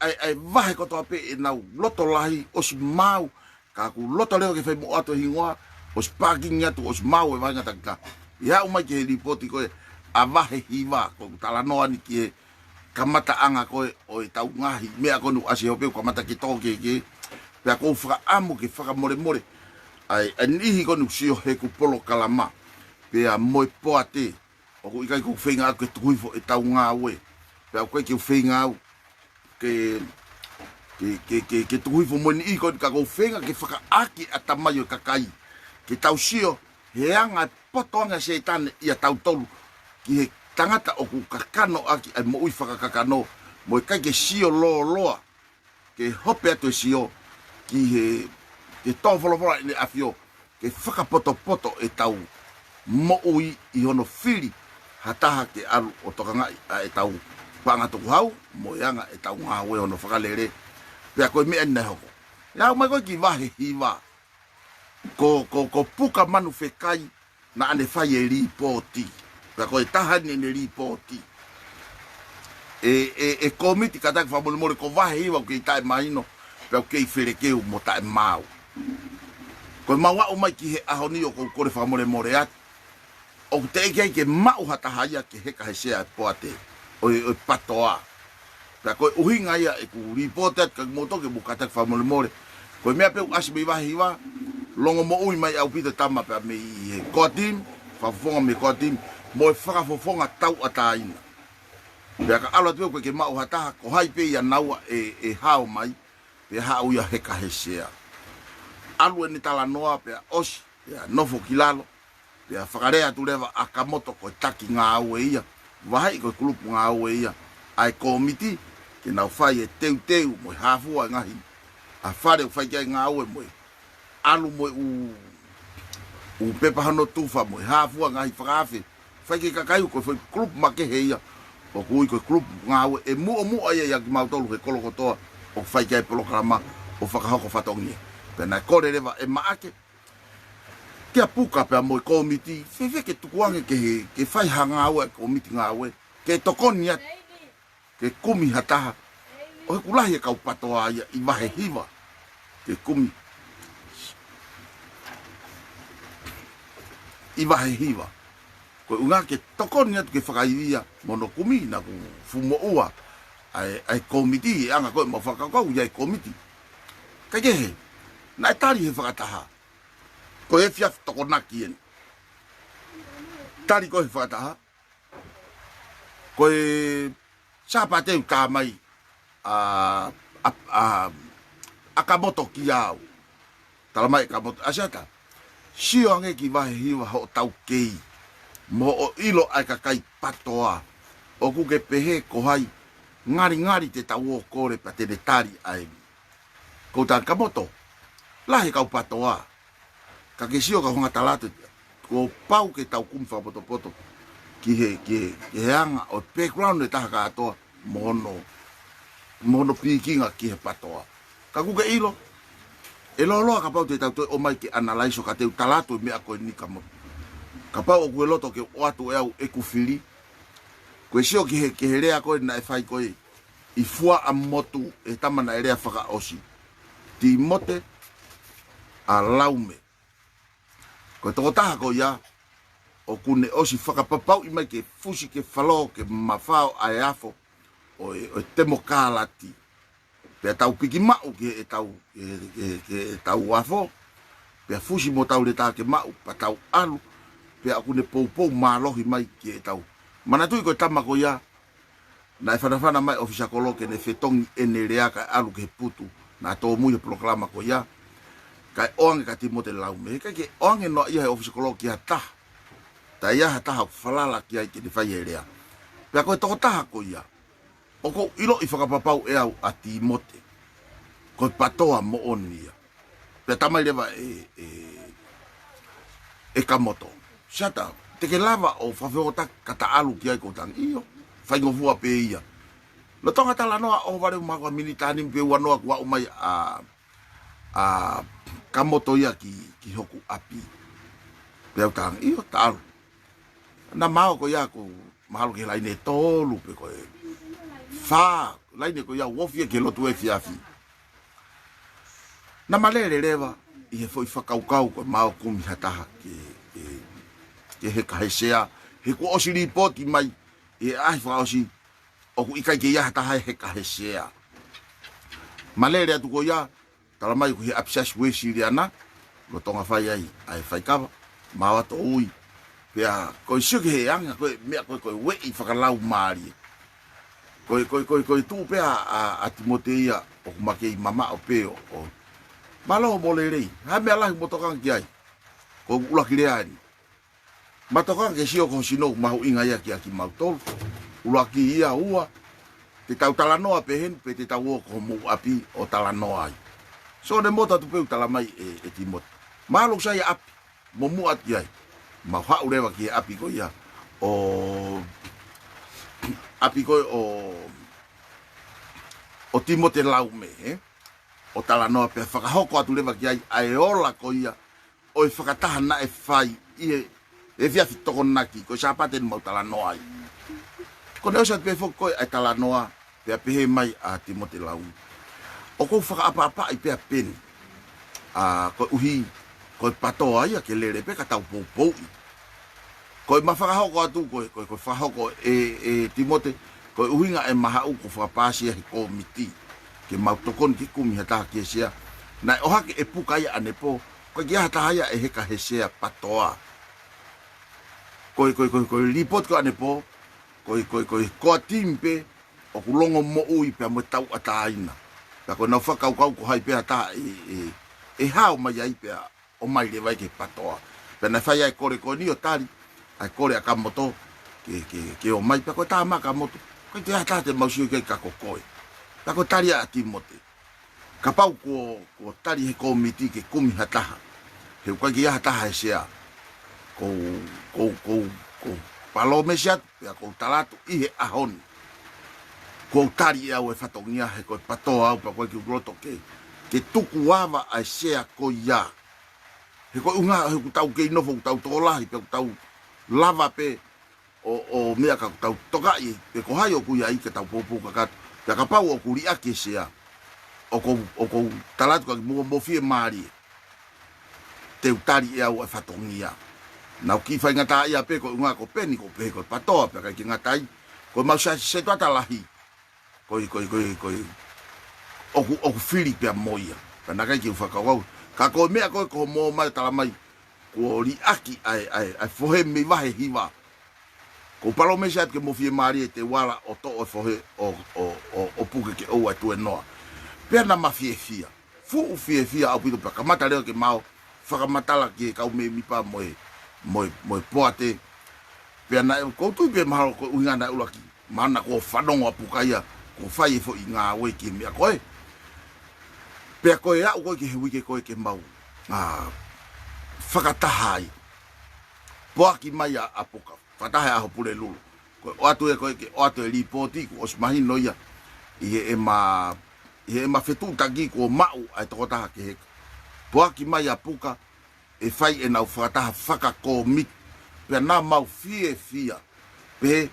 ʻa e, ʻa e vahe kotoa pē ʻenau loto lahi, ʻosi maau, ka ʻoku loto leva ke fai mo ʻoatu e hingoa, ʻosi pākingi atu, ʻosi maau e vahenga takitaha. ʻI he aʻu mai ki he lipooti ko ē ʻa Vahe Hiva, ʻoku ou talanoa ni ki he kamataʻanga ko ē ʻo ʻetau ngaahi meʻa ko eni ʻoku ʻasi he ope, ʻoku kamata ke tō kehekehe. Pea ʻoku ou fakaʻamu ke fakamolemole ʻa e, ʻa e niʻihi ko eni ʻoku sio heʻeku polokalama, pea mo e poate, ʻoku ʻikai ke u feinga ʻaku ke tuku hifo ʻetau ngāue. Pea ʻoku ʻikai ke u feinga au ke, ke, ke, ke, ke tuku hifo mo e niʻihi ko eni, ka ʻoku ou feinga ke fakaʻaki ʻatamai ʻo e kakai ke tau sio he anga e poto ange ʻa Sētane ʻia tautolu ki he tangata ʻoku kakano ʻaki ʻa e moʻui fakakakano, mo e ʻikai ke sio lōloa ke hope atu e sio ki he, ke tō folofola ʻEne ʻAfio, ke fakapotopoto ʻetau moʻui ʻi hono fili ha taha ke ʻalu ʻo tokangaʻi ʻa ʻetau paʻanga tukuhau, mo e anga ʻetau ngāue hono fakalele. Pea ko e meʻa ni naʻe hoko. ʻI he aʻu mai ko ē ki Vahe Hiva, ko, ko, ko Puka Manufekai naʻá ne fai e lipooti. Pea ko e taha eni ʻene lipooti ʻe, ʻe, ʻe kōmiti, kātaki fakamolemole, ko Vahe Hiva ʻoku kei taʻemahino, pea ʻoku kei felekeu mo taʻemaau. Ko ʻemau aʻu mai ki he ʻaho ni, ʻoku ou kole fakamolemole atu, ʻoku teʻeki ai ke maʻu ha taha ia ke heka he sea e poate ʻo e, ʻo e PATOA. Pea ko e ʻuhinga ia ʻeku lipooti atu kia kimoutolu ke mou kātaki fakamolemole. Ko e meʻa pē ʻoku ʻasi mei Vahe Hiva, longomoʻui mai ʻaupito e tama pea mei he core team, fakafofonga mei he core team, mo e fakafofonga tauʻatāina. Pea ka ʻalu atu pē ʻoku ʻikai ke maʻu ha taha, ko hai pē ia naua ʻe, ʻe hao mai, pea haʻu ia heka he sea. ʻAlu ʻene talanoa pea ʻosi, pea nofo ki lalo, pea fakalea atu leva ʻa Kamoto ko e taki ngāue ia, vaheʻi ko e kulupu ngāue ia ʻa e kōmiti, ke nau fai e teuteu mo e hāfua e ngaahi, ʻa e fale ʻoku fai ki ai e ngāue mo e ʻalu mo e ʻū, ʻū pepa hono tufa mo e hāfua e ngaahi fakaafe, fai ki he kakai, ko e foʻi kulupu makehe ia ʻoku ui ko e kulupu ngāue, ʻe muʻomuʻa ia ʻia kimautolu he kolo kotoa ʻoku fai ki ai e polokalama ʻo fakahoko fatongia. Pea naʻe kole leva ʻe Maʻake kia Puka pea mo e kōmiti, fēfē ke tukuange ke he, ke fai ha ngāue ʻa e kōmiti ngāue, ke tokoni atu, ke kumi ha taha ʻo he ʻoku lahi e kau PATOA ia ʻi Vahe Hiva, ke kumi ʻi Vahe Hiva. Ko e ʻuhinga ke tokoni atu ke fakaivia mo hono kumi, naʻá ku fuʻu moʻua ʻa e, ʻa e kōmiti, ʻi he anga ko ē ʻemau fakakaukau ʻi he kōmiti. Kae kehe, Naʻe tali he fakataha. Ko e efiafi Tokonaki eni. Tali ko e fakataha. Ko e Sāpate ʻoku tā mai ʻa, ʻa, ʻa, ʻa Kamoto kia au. Tala mai ʻe Kamoto, ʻa Siata, sio ange ki vahe hiva hoʻo taukei, mo hoʻo ʻilo ʻa e kakai PATOA. ʻOku ke pehē ko hai, ngalingali te tau ō kole pea te ne tali ʻa eni. Ko u talaange Kamoto, lahi e kau PATOA. Ka ke sio ka u hanga tala atu, kuo pau ke tau kumi fakapotopoto ki he, ki he, ki he anga ʻo e background ʻo e taha kātoa mo hono, mo hono pikinga ki he PATOA. Ka ʻoku ke ʻilo, ʻe lōloa kapau te tau toe ʻomai ke analyze ʻo ka te u tala atu e meʻa ko eni Kamoto. Kapau ʻoku ke loto ke u ʻoatu ʻe au ʻeku fili, ko e sio ki he, ki he lea ko ē naʻe fai ko ē ʻi Fuaʻamotu ʻe he tama naʻe lea fakaʻosi. Timote ʻa Laume. Ko e tokotaha ko ia, ʻoku ne ʻosi fakapapauʻi mai ke fusi ke falo ke mafao ʻa e afo ʻo e, ʻo e temokalati. Pea tau piki maʻu ki heʻetau, ki he, ki he, ki heʻetau afo. Pea fusi mo tau leta ke maʻu, pea tau ʻalu. Pea ʻoku ne poupou mālohi mai ki heʻetau. Manatuʻi ko e tama ko ia, naʻe fanafana mai ʻofisa kolo ke ne fetongi ʻene lea kae ʻalu ki he putu. Naʻa tōmui he polokalama ko ia. Kae ʻoange kia Timote Laume. He ʻikai ke ʻoange noa ia he ʻofisa kolo ki ha taha. Taʻe ʻi ai ha taha ʻoku falala ki ai ke ne fai e lea. Pea ko e tokotaha ko ia, ʻoku ou ʻiloʻi fakapapau ʻe au ʻa Timote. Ko e PATOA moʻoni ia. Pea tala mai leva ʻe, ʻe, ʻe Kamoto, Siata, te ke lava ʻo fakafeʻotaʻi ka ta ʻalu ki ai? Ko u talaange ʻio. Faingofua pē ia. Lolotonga talanoa ʻo vale uma ko e miniti ʻe nima pe ua noa kuo aʻu mai ʻa, ʻa Kamoto ia ki, ki hoku ʻapi. Pea u talaange ʻio, ta ʻalu. Naʻa mau ko ia ʻoku mahalo ki he laine ʻe tolu pe ko e fā, laine ko ia ʻoku ofi ia ki he lotu efiafi. Naʻa ma lele leva ʻi he foʻi fakakaukau ko e mau kumi ha taha ke, ke, ke heka he sea, he kuo ʻosi lipooti mai ʻi he ʻaho fakaʻosi ʻoku ʻikai ke ʻi ai ha taha ʻe heka he sea. Ma lele atu ko ia, tala mai ko e ʻapi Siasi Uēsiliana, lolotonga fai ai ʻa e faikava, mau ō atu ʻo ui. Pea ko e sio ki he anga, ko e meʻa ko e, ko e ueʻi fakalaumālie. Ko e, ko e, ko e, ko e tuʻu pē ʻa, ʻa, ʻa Timote ia ʻoku ma kei mamaʻo pē ʻo, ʻo. Mālō mo lelei, ha meʻa lahi mo tokanga ki ai. Ko e ʻuluaki lea eni. Ma tokanga ke sio ko ho sino ʻoku mahuʻinga ia kiate kimautolu. ʻUluaki ia, ua, te tau talanoa pehē ni, pe te tau ō ki homou ʻapi ʻo talanoa ai. So ne moto atu pē ʻo tala mai ʻe, ʻe Timote. Mālō sai ʻapi, mo muʻa ki ai. Mau haʻu leva ki he ʻapi ko ia ʻo, ʻapi ko ē ʻo, ʻo Timote Laume, ē? ʻO talanoa pea fakahoko atu leva ki ai ʻa e ola ko ia ʻo e fakataha naʻe fai ʻi he, he efiafi Tokonaki, ko e Sāpate ni mau talanoa ai. Ko ʻene ʻosi atu pē foki ko ē ʻa e talanoa, pea pehē mai ʻa Timote Laume, ʻoku ou fakaʻapaʻapaʻi pē ʻa Peni. ʻA, koeʻuhi, ko e PATOA ia ke lele pē ka tau poupouʻi. Ko e ma fakahoko atu, ko e, ko e, ko e fakahoko ʻe, ʻe Timote, ko e ʻuhinga ʻema haʻu ko e fakapāsia he kōmiti ke mau tokoni ke kumi ha taha ki he sea. Naʻe ʻohake ʻe Puka ia ʻanepō, ʻoku ʻikai ke ʻi ai ha taha ia ʻe heka he sea PATOA. Ko e, ko e, ko e, ko e lipooti ko ē ʻanepō, ko e, ko e, ko e core team pē ʻoku longomoʻui pea mo e tauʻatāina. Pea ko ʻenau fakakaukau ko hai pē ha taha ʻe, ʻe, ʻe hao mai ai pea ō mai leva ai ki he PATOA. Pea naʻe fai ai e kole ko eni ʻo tali ʻa e kole ʻa Kamoto ke, ke, ke ō mai, pea ko e tā mai ʻa Kamoto, ʻikai toe ʻi ai ha taha te mau sio ki ai ka ko koe. Pea ko e tali ʻa Timote. Kapau kuo, kuo tali he kōmiti ke kumi ha taha, he ʻoku ʻikai ke ʻi ai ha taha he sea. Ko u, ko u, ko u, ko u palōmesi atu, pea ko u tala atu ʻi he ʻaho ni. Ko u tali ʻe au e fatongia he ko e PATOA au pea ʻoku ʻikai ke u loto ke, ke tuku ava ʻa e sea ko ia. He ko e ʻuhinga, he ʻoku tau kei nofo, ʻoku tau tokolahi, pea ʻoku tau lava pē ʻo, ʻo meʻa ka ʻoku tau tokaʻi, pe ko hai ʻoku ʻi ai ke tau poupou kakato. Pea kapau ʻoku liʻaki e sea, ʻoku ou, ʻoku ou tala atu ka ki muʻa mo fiemālie. Te u tali ʻe au e fatongia. Naʻa ku kiʻi faingataʻaʻia pē ko e ʻuhinga ko Peni ʻoku pehē ko e PATOA pea ʻikai ke ngata ai. Ko e mau Siasi Setuata lahi. Ko e, ko e, ko e, ko e, ʻoku, ʻoku fili pea mo ia. Pea naʻe ʻikai ke u fakakaukau. Ka ko e meʻa ko ē ko hoʻo ō mai ʻo tala mai, kuo liʻaki ʻa e, ʻa e, ʻa e fohe mei vahe hiva. Ko e palōmesi atu ke mo fiemālie te u ala ʻo toʻo e fohe ʻo, ʻo, ʻo, ʻo puke ke ʻoua ʻe tuēnoa. Pea naʻa ma fiefia. Fuʻu fiefia ʻaupito pea kamata leva ke ma ō fakamatala ki he kau mēmipa mo e, mo e, mo e poate. Pea naʻe, ʻoku ou tui pē mahalo ko e ʻuhinga naʻe ʻuluaki. Mahalo naʻa kuo fanongo ʻa Puka ia, kuo fai e foʻi ngāue ki he meʻa ko ē. Pea ko e aʻu ko ē ki he uike ko ē ke mau, ā, fakataha ai. Poaki mai ʻa, ʻa Puka. Fakataha ʻa Pulelulu. Ko e ʻoatu ē ko ē ke ʻoatu e lipooti kuo ʻosi mahino ia. ʻI heʻema, ʻi heʻema fetuʻutaki kuo maʻu ʻa e tokotaha kehe. Poaki mai ʻa Puka, ʻe fai ʻenau fakataha fakakōmiti. Pea naʻa mau fiefia. Pehē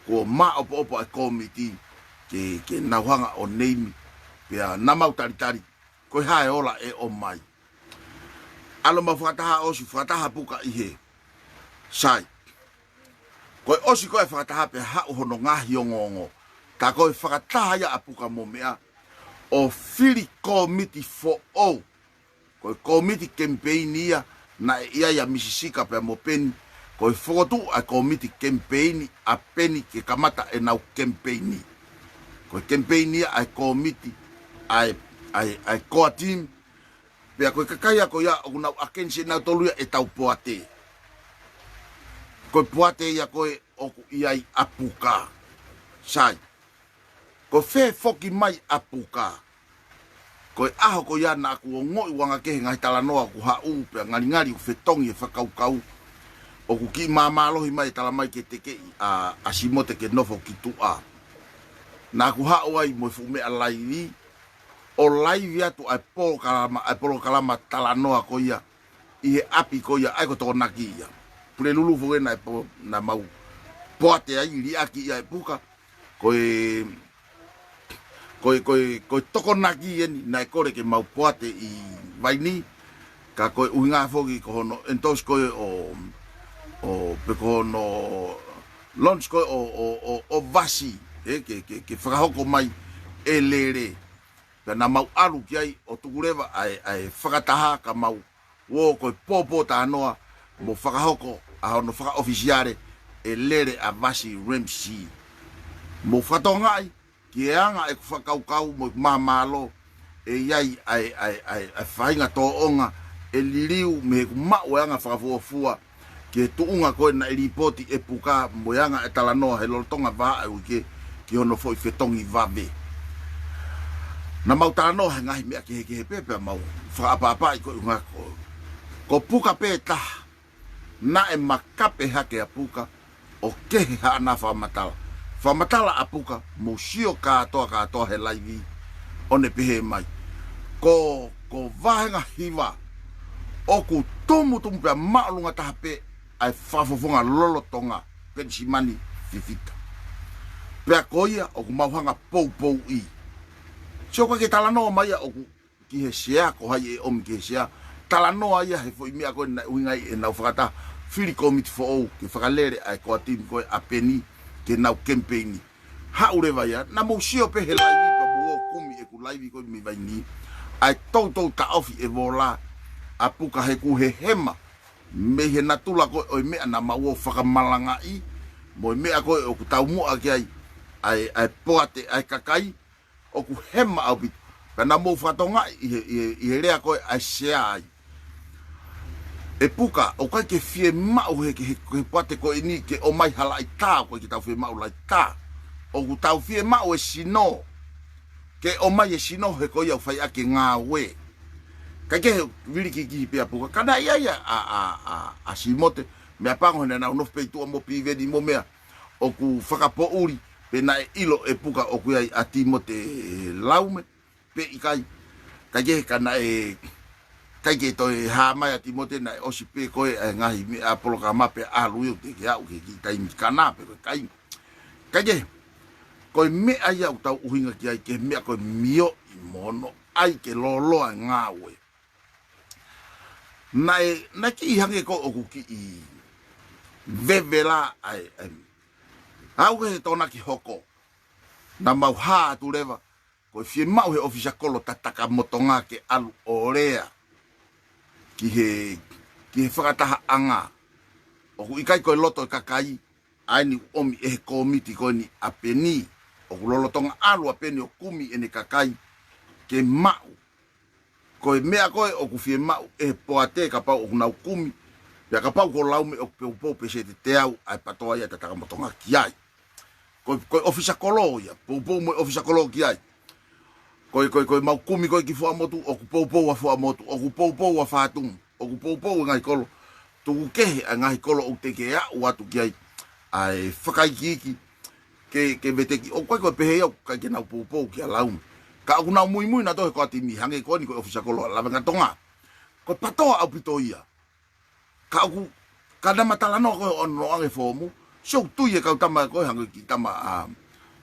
kuo maʻopoʻopo ʻa e kōmiti ke, ke nau hanga ʻo neimi. Pea naʻa mau talitali. Ko e hā e ola ʻe ʻomai. ʻAlu mau fakataha ʻosi, fakataha Puka ʻi he. Sai. Ko e ʻosi ko ē fakataha pea haʻu hono ngaahi ongoongo. Ka ko e fakataha ia ʻa Puka mo meʻa. ʻO fili kōmiti foʻou. Ko e kōmiti kemipeini ia, naʻe ʻi ai ʻa Misi Sika pea mo Peni, ko e fokotuʻu ʻa e kōmiti kemipeini ʻa Peni ke kamata ʻenau kemipeini. Ko e kemipeini ia ʻa e kōmiti, ʻa e, ʻa e, ʻa e core team, pea ko e kakai ia ko ia ʻoku nau ʻakenisi ʻe nautolu ia ʻetau poate. Ko e poate ia ko ē ʻoku ʻi ai ʻa Puka. Sai. Ko e fē foki mai ʻa Puka. Ko e ʻaho ko ia naʻa ku ongoʻi ʻoku anga kehe ngaahi talanoa ʻoku haʻu pea ngalingali ʻoku fetongi e fakakaukau. ʻOku kiʻi māmālohi mai e tala mai ke tekeʻi ʻa, ʻa Simote ke nofo ki tuʻa. Naʻa ku haʻu ai mo e fuʻu meʻa laivi. ʻO laivi atu ʻa e polokalama, ʻa e polokalama talanoa ko ia. ʻI he ʻapi ko ia, ʻa ia ko Tokonaki ia. Pulelulu foki naʻe po-, naʻa mau poate ai, liʻaki ia ʻe Puka. Ko e, ko e, ko e, ko e Tokonaki eni, naʻe kole ke mau poate ʻi Vaini, ka ko e ʻuhinga foki ko hono endorse ko ē ʻo, ʻo, pe ko hono launch ko ē ʻo, ʻo, ʻo, ʻo Vasi, ē, ke, ke, ke fakahoko mai ʻe Lele. Pea naʻa mau ʻalu ki ai ʻo tuku leva ʻa e, ʻa e fakataha ka mau ō ko e pōpōtalanoa mo fakahoko ʻa hono fakaʻofisiale ʻe Lele ʻa Vasi Ramsey. Mo fakatokangaʻi ki he anga ʻeku fakakaukau mo ʻeku māmālō ʻe ʻi ai ʻa e, ʻa e, ʻa e, ʻa e faʻahinga tōʻonga ʻe liliu mei heʻeku maʻu e anga fakafuofua ki he tuʻunga ko ē naʻe lipooti ʻe Puka mo e anga e talanoa he lolotonga vahaʻa e uike ki hono foʻi fetongi vave. Naʻa mau talanoa he ngaahi meʻa kehekehe pē pea mau fakaʻapaʻapaʻi ko e ʻuhinga ko, ko Puka pē taha. Naʻe makape hake ʻa Puka ʻo kehe haʻana fakamatala. Fakamatala ʻa Puka mou sio kātoa kātoa he laivi ʻo ne pehē mai. Ko, ko vahenga hiva ʻoku tumutumu pea māʻolunga taha pē ʻa e fakafofonga lolotonga Penisimani Fifita. Pea ko ia ʻoku mau hanga poupouʻi. Sio ko e ke talanoa mai ia ʻoku ki he sea, ko hai ʻe ʻomi ki he sea. Talanoa ia he foʻi meʻa ko ē naʻe ʻuhinga ai ʻenau fakataha fili kōmiti foʻou ke fakalele ʻa e core team ko ē ʻa Peni ke nau kemipeini. Haʻu leva ia, naʻa mou sio pē he laivi pea mou ō kumi ʻeku laivi ko ē mei Vaini. ʻA e toutou taʻofi e vola ʻa Puka he ʻoku hehema mei he natula ko ē ʻo e meʻa naʻa mau ō fakamalangaʻi mo e meʻa ko ē ʻoku taumuʻa ki ai ʻa e, ʻa e poate ʻa e kakai. ʻOku hema ʻaupito. Pea naʻa mou fakatokangaʻi ʻi he, ʻi he, ʻi he lea ko ē ʻa e sea ai. ʻE Puka, ʻoku ʻikai ke fiemaʻu he, he, he poate ko eni ke ʻomai ha laʻitā, ʻoku ʻikai ke tau fiemaʻu laʻitā. ʻOku tau fiemaʻu e sino. Ke ʻomai e sino he ko ia ʻoku fai ʻaki e ngāue. Kae kehe vilikikihi pē ʻa Puka. Ka naʻe ʻi ai ʻa, ʻa, ʻa, ʻa, ʻa Simote, meʻapango he naʻa nau nofo pē ʻi tuʻa mo Piveni mo meʻa. ʻOku fakapoʻuli, pe naʻe ʻilo ʻe Puka ʻoku ʻi ai ʻa Timote Laume, pe ʻikai. Kae kehe ka naʻe, ʻikai ke toe hā mai ʻa Timote naʻe ʻosi pē ko ē ʻa e ngaahi meʻa polokalama pea ʻalu ia ʻo teʻeki aʻu ki he kiʻi taimi kana pe ko e kai. Kae kehe, ko e meʻa ia ʻoku tau ʻuhinga ki ai ke meʻa ko e mioʻi mo hono ʻai ke lōloa e ngāue. Naʻe, naʻe kiʻi hangē ko ē ʻoku kiʻi vevela ai, ai. Aʻu ki he Tokonaki hoko. Naʻa mau hā atu leva. ko e fiemaʻu he ʻofisa kolo Tatakamotonga ke ʻalu ʻo lea ki he, ki he fakatahaʻanga. ʻOku ʻikai ko e loto e kakai ʻa eni ʻoku ʻomi ʻe he kōmiti ko eni ʻa Peni. ʻOku lolotonga ʻalu ʻa Peni ʻo kumi ʻene kakai ke maʻu. Ko e meʻa ko ē ʻoku fiemaʻu ʻe he poate kapau ʻoku nau kumi, pea kapau ko Laume ʻoku poupou pē sēte teau ʻa e patoa ia ʻa Tatakamotonga ki ai. Ko, ko e ʻofisa kolo ia, poupou mo e ʻofisa kolo ki ai. Ko e, ko e, ko e mau kumi ko ē ki Fuaʻamotu, ʻoku poupou ʻa Fuaʻamotu, ʻoku poupou ʻa Fatumu, ʻoku poupou e ngaahi kolo. Tuku kehe ʻa e ngaahi kolo ʻoku teʻeki ke aʻu atu ki ai ʻa e fakaikiiki ke, ke veteki. ʻOku ʻikai ko e pehē ia ʻoku ʻikai ke nau poupou kia Laume. Ka ʻoku nau muimui nautolu he core team, hangē ko eni ko e ʻofisa kolo ʻa Lavengatonga. Ko e patoa ʻaupito ia. Ka ʻoku, ka naʻa ma talanoa ko ē ʻo ʻonoʻange foomu, sio, ʻoku tui e kau tama ko ē hangē ko e kiʻi tama ʻa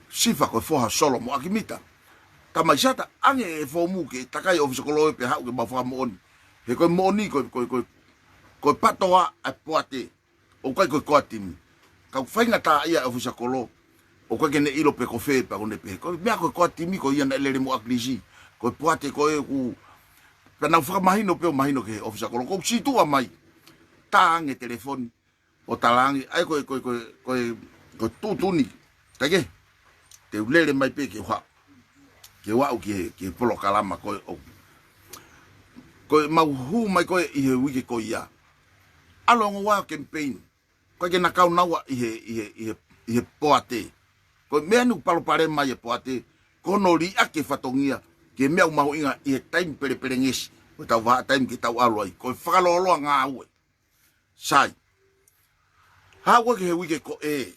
Sifa, ko e foha ʻo Solo mo ʻAkimita. Tamai Sata, ʻange e foomu ke takai ʻofisa kolo ē pea haʻu ke mau fakamoʻoni. He ko e moʻoni, ko e, ko e, ko e, ko e patoa ʻa e poate, ʻoku ʻikai ko e core team. Ka ʻoku faingataʻaʻia e ʻofisa kolo, ʻoku ʻikai ke ne ʻilo pe ko fē pea ko ʻene pehē. Ko e meʻa ko e core team ko ia naʻe lele mo ʻAkilisi. Ko e poate ko ē ʻoku, pea nau fakamahino pē ʻo mahino ki he ʻofisa kolo. Ko e sītuʻa mai, tā ange telefoni ʻo talaange, ʻai ko e, ko e, ko e, ko e, ko e tuʻutuʻuni. Kae kehe, te u lele mai pē ke u haʻu, ke u aʻu ki he, ki he polokalama ko ē ʻoku, ko e mau hū mai ko ē ʻi he uike ko ia. ʻAlu ʻo ongo ua campaign. ʻOku ʻikai ke na kau naua ʻi he, ʻi he, ʻi he, ʻi he poate. Ko e meʻa eni ʻoku palopalema ai e poate, ko hono liʻaki e fatongia ki he meʻa ʻoku mahuʻinga ʻi he taimi pelepelengesi, ko e tau vahaʻa taimi ke tau ʻalu ai, ko e fakalōloa ngāue. Sai. Haʻu ko ē ki he uike ko ē,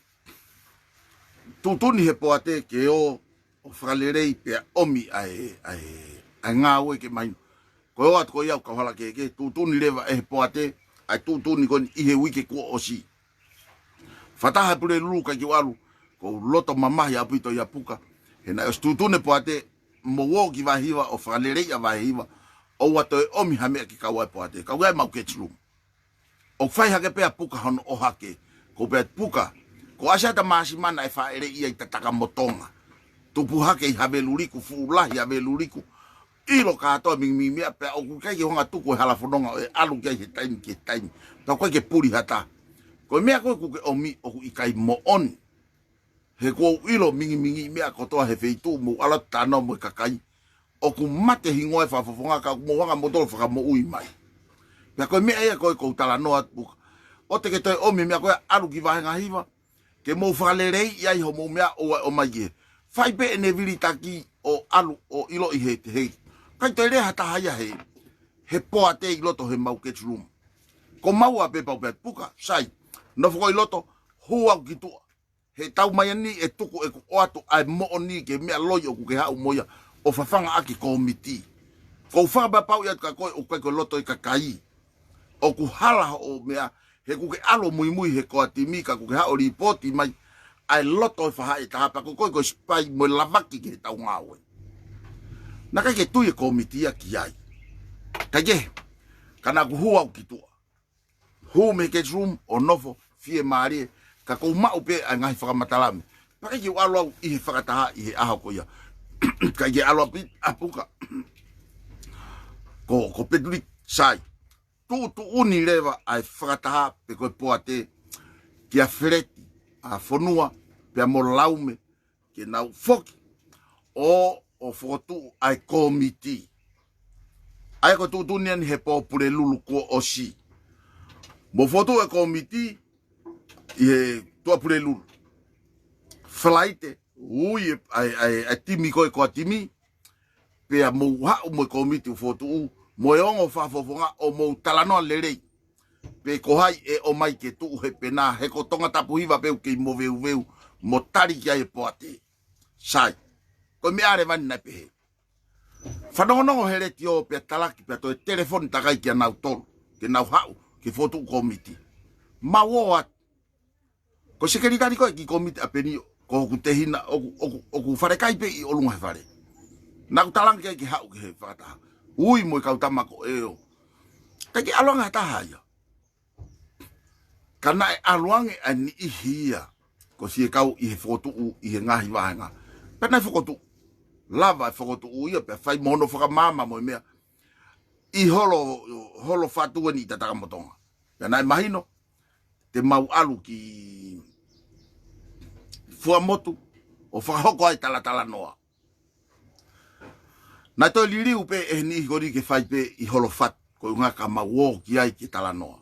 tuʻutuʻuni he poate ke ō ʻo fakalelei pea ʻomi ʻa e, ʻa e, ʻa e ngāue ke mahino. Ko e ō atu ko ia ʻo kau hala kehekehe, tuʻutuʻuni leva ʻe he poate ʻa e tuʻutuʻuni ko eni ʻi he uike kuo ʻosi. Fakataha e Pulelulu, ʻikai ke u ʻalu, ʻoku ou loto mamahi ʻaupito ʻia Puka. He naʻe ʻosi tuʻutuʻuni e poate, mou ō ki Vahehiva ʻo fakaleleiʻi ʻa Vahehiva, ʻoua toe ʻomi ha meʻa ke kau ai e poate. Kau ai mau catch room. ʻOku fai hake pē ʻa Puka hono ʻohake. Ko e pehē ʻa Puka, ko e ʻasi ʻa e tamasiʻi mana ʻe fāʻeleʻi ai Tatakamotonga. Tupu hake ʻi Haveluliku, fuʻu lahi Haveluliku. ʻIlo kātoa e mingimingi meʻa, pea ʻoku ʻikai ke hanga ʻo tuku e hala fononga ʻo e ʻalu ki ai he taimi ki he taimi. Pea ʻoku ʻikai ke puli ha taha. Ko e meʻa ko ē ʻoku ke ʻomi ʻoku ʻikai moʻoni. He ʻoku ou ʻilo mingimingi meʻa kotoa he feituʻu, mou ʻalu atu ʻo talanoa mo e kakai. ʻOku mate hingoa e fakafofonga ka ʻoku mou hanga moutolu ʻo fakamoʻui mai. Pea ko e meʻa ia ko ē ʻoku ou talanoa atu, Puka. ʻOua te ke toe ʻomi e meʻa ko ē ʻalu ki Vahehiva, ke mou fakaleleiʻi ai hoʻomou meʻa, ʻoua ʻe ʻomai ki hē. Fai pē ʻene vilitaki ʻo ʻalu ʻo ʻiloʻi he, he, ʻikai toe lea ha taha ia he, he poate ʻi loto he mau catch room. Ko maua pē pau pē ʻa Puka, sai. Nofo koe ʻi loto, hū au ki tuʻa. He taimi ni ʻe tuku ʻeku ʻoatu ʻa e moʻoni ki he meʻa loi ʻoku ke haʻu mo ia ʻo fafanga ʻaki e kōmiti. ʻOku ou fakapapauʻi atu kia koe ʻoku ʻikai ko e loto e kakai. ʻOku hala hoʻo meʻa, he ʻoku ke ʻalu ʻo muimui he core team ka ʻoku ke haʻu ʻo lipooti mai ʻa e loto e fahaʻi ʻe taha, pea ko koe ko e sipai mo e lavaki ki heʻetau ngāue. Naʻe ʻikai ke tui e kōmiti ia ki ai. Kae kehe, ka naʻa ku hū au ki tuʻa. Hū mei he catch room ʻo nofo fiemālie, ka ʻoku ou maʻu pē ʻa e ngaahi fakamatala mei. Pea ʻikai ke u ʻalu au ʻi he fakataha ʻi he ʻaho ko ia. ʻIkai ke ʻalu ʻa Pi-, ʻa Puka. Ko, ko Petulik, sai. Tuʻutuʻuni leva ʻa e fakataha pe ko e poate kia Feleti ʻa Fonua pea mo Laume ke nau foki ʻo, ʻo fokotuʻu ʻa e kōmiti. ʻA ia ko e tuʻutuʻuni eni he pō Pulelulu kuo ʻosi. Mou fokotuʻu e kōmiti ʻi he Tuʻapulelulu. Falaite, ui e, ʻa e, ʻa e, ʻa e timi ko ē core team, pea mou haʻu mo e kōmiti ʻoku fokotuʻu, mo e ongo fakafofonga ʻo mou talanoa lelei. Pe ko hai ʻe ʻomai ke tuʻu he penā, he ko Tongatapu hiva pē ʻoku kei moveuveu, mo tali ki ai e poate. Sai. Ko e meʻa leva eni naʻe pehē. Fanongonongo he letiō pea talaki pea toe telefoni takai kia nautolu. Ke nau haʻu, ke fokotuʻu kōmiti. Mau ō atu. Ko e sekelitali ko ē ki he kōmiti ʻa Peni, ko hoku tehina, ʻoku, ʻoku, ʻoku falekai pē ʻi ʻolunga he fale. Naʻa ku talaange ke haʻu ki he fakataha. Ui mo e kau tama ko ē ʻo. ʻIkai ke ʻalu ange ha taha ia. Ka naʻe ʻalu ange ʻa e niʻihi ia. Ko e fiekaú ʻi he fokotuʻu, ʻi he ngaahi vāhenga. Pea naʻe fokotuʻu. lava e fokotuʻu ia pea fai mo hono fakamaama mo e meʻa ʻi Holo, Holo Fatu eni ʻi Tatakamotonga. Pea naʻe mahino te mau ʻalu ki Fuaʻamotu ʻo fakahoko ai talatalanoa. Naʻe toe liliu pē ʻe he niʻihi ko eni ke fai pē ʻi Holo Fatu, ko e ʻuhinga ka mau ō ki ai ke talanoa.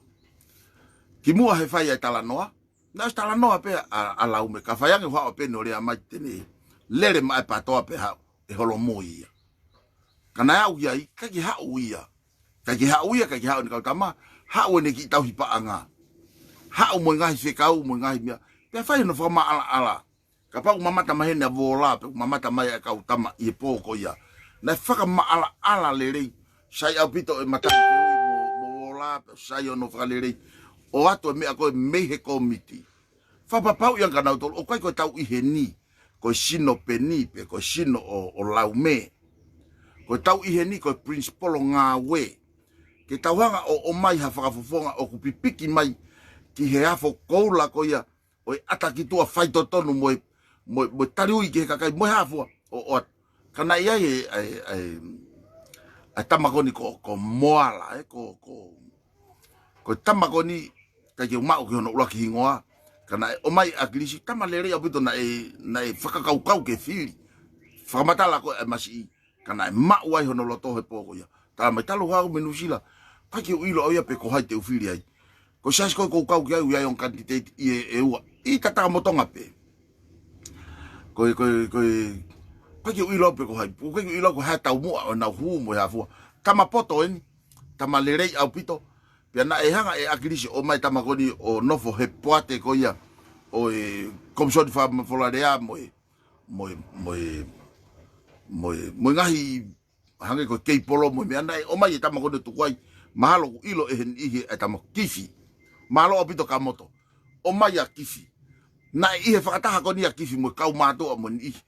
Kimuʻa he fai ai talanoa, naʻe ʻosi talanoa pē ʻa, ʻa Laume, ka fai ange ʻo haʻu pē ʻo lea mai te ne lele mai e pātoa pē haʻu e holomui ia. Ka naʻe aʻu ki ai, ʻikai ke haʻu ia. ʻIkai ke haʻu ia, ʻikai ke haʻu ʻene kau tama, haʻu ʻene kiʻi tauhi paʻanga. Haʻu mo e ngaahi fekau, mo e ngaahi meʻa. Pea fai hono fakamaʻalaʻala. Kapau ʻoku mamata mai heni ʻa Vola, pe ʻoku mamata mai ʻa e kau tama ʻi he pō ko ia. Naʻe fakamaʻalaʻala lelei, sai ʻaupito e Matangi Fehuʻi mo, mo Vola, pea sai hono fakalelei. ʻOatu e meʻa ko ē mei he kōmiti. Fakapapauʻi ange kia nautolu, ʻoku ʻikai ko e tau ʻi heni, ko e sino peni, pe ko e sino ʻo, ʻo Laume. Ko e tau ʻi heni, ko e principal ngāue. Ke tau hanga ʻo, ʻomai ha fakafofonga ʻoku pipiki mai ki he afo koula ko ia, ʻo e ʻata ki tuʻa faitotonu mo e, mo e, mo e taliui ki he kakai, mo e hā fua, ʻo, ʻoatu. Ka naʻe ʻi ai e, e, e, e tama ko eni ko, ko Moala, ē, ko, ko, ko e tama ko eni, ʻikai ke u maʻu ki hono ʻuluaki hingoa, ka naʻe ʻomai ʻe ʻAkilisi, tama lelei ʻaupito naʻe, naʻe fakakaukau ke fili. Fakamatala ko ē ʻa e masiʻi, ka naʻe maʻu ai hono loto he pō ko ia. Tala mai talu haʻu mei Nuʻusila, ʻikai ke u ʻilo au ia pe ko hai te u fili ai. Ko e siasi ko ē ʻoku ou kau ki ai, ʻoku ʻi ai ʻa e ongo candidate ʻi he, ʻe ua, ʻi Tatakamotonga pē. Ko e, ko e, ko e, ʻikai ke u ʻilo au pe ko hai, ʻikai ke u ʻilo au ko e hā e taumuʻa ʻo ʻenau hū mo e hā fua. Tama poto eni, tama lelei ʻaupito. Pea naʻe hanga ʻe ʻAkilisi ʻo ʻomai e tama ko eni ʻo nofo he poate ko ia ʻo e Komisoni Fakamafolalea mo e, mo e, mo e, mo e, mo e ngaahi hangē ko e keipolo mo e meʻa, naʻe ʻomai e tama ko eni ʻo tuku ai, mahalo ʻoku ʻilo ʻe he niʻihi e tama ko Kifi. Mahalo ʻaupito kia Moto. ʻOmai ʻa Kifi. Naʻe ʻi he fakataha ko eni ʻa Kifi mo e kau mātuʻa mo e niʻihi.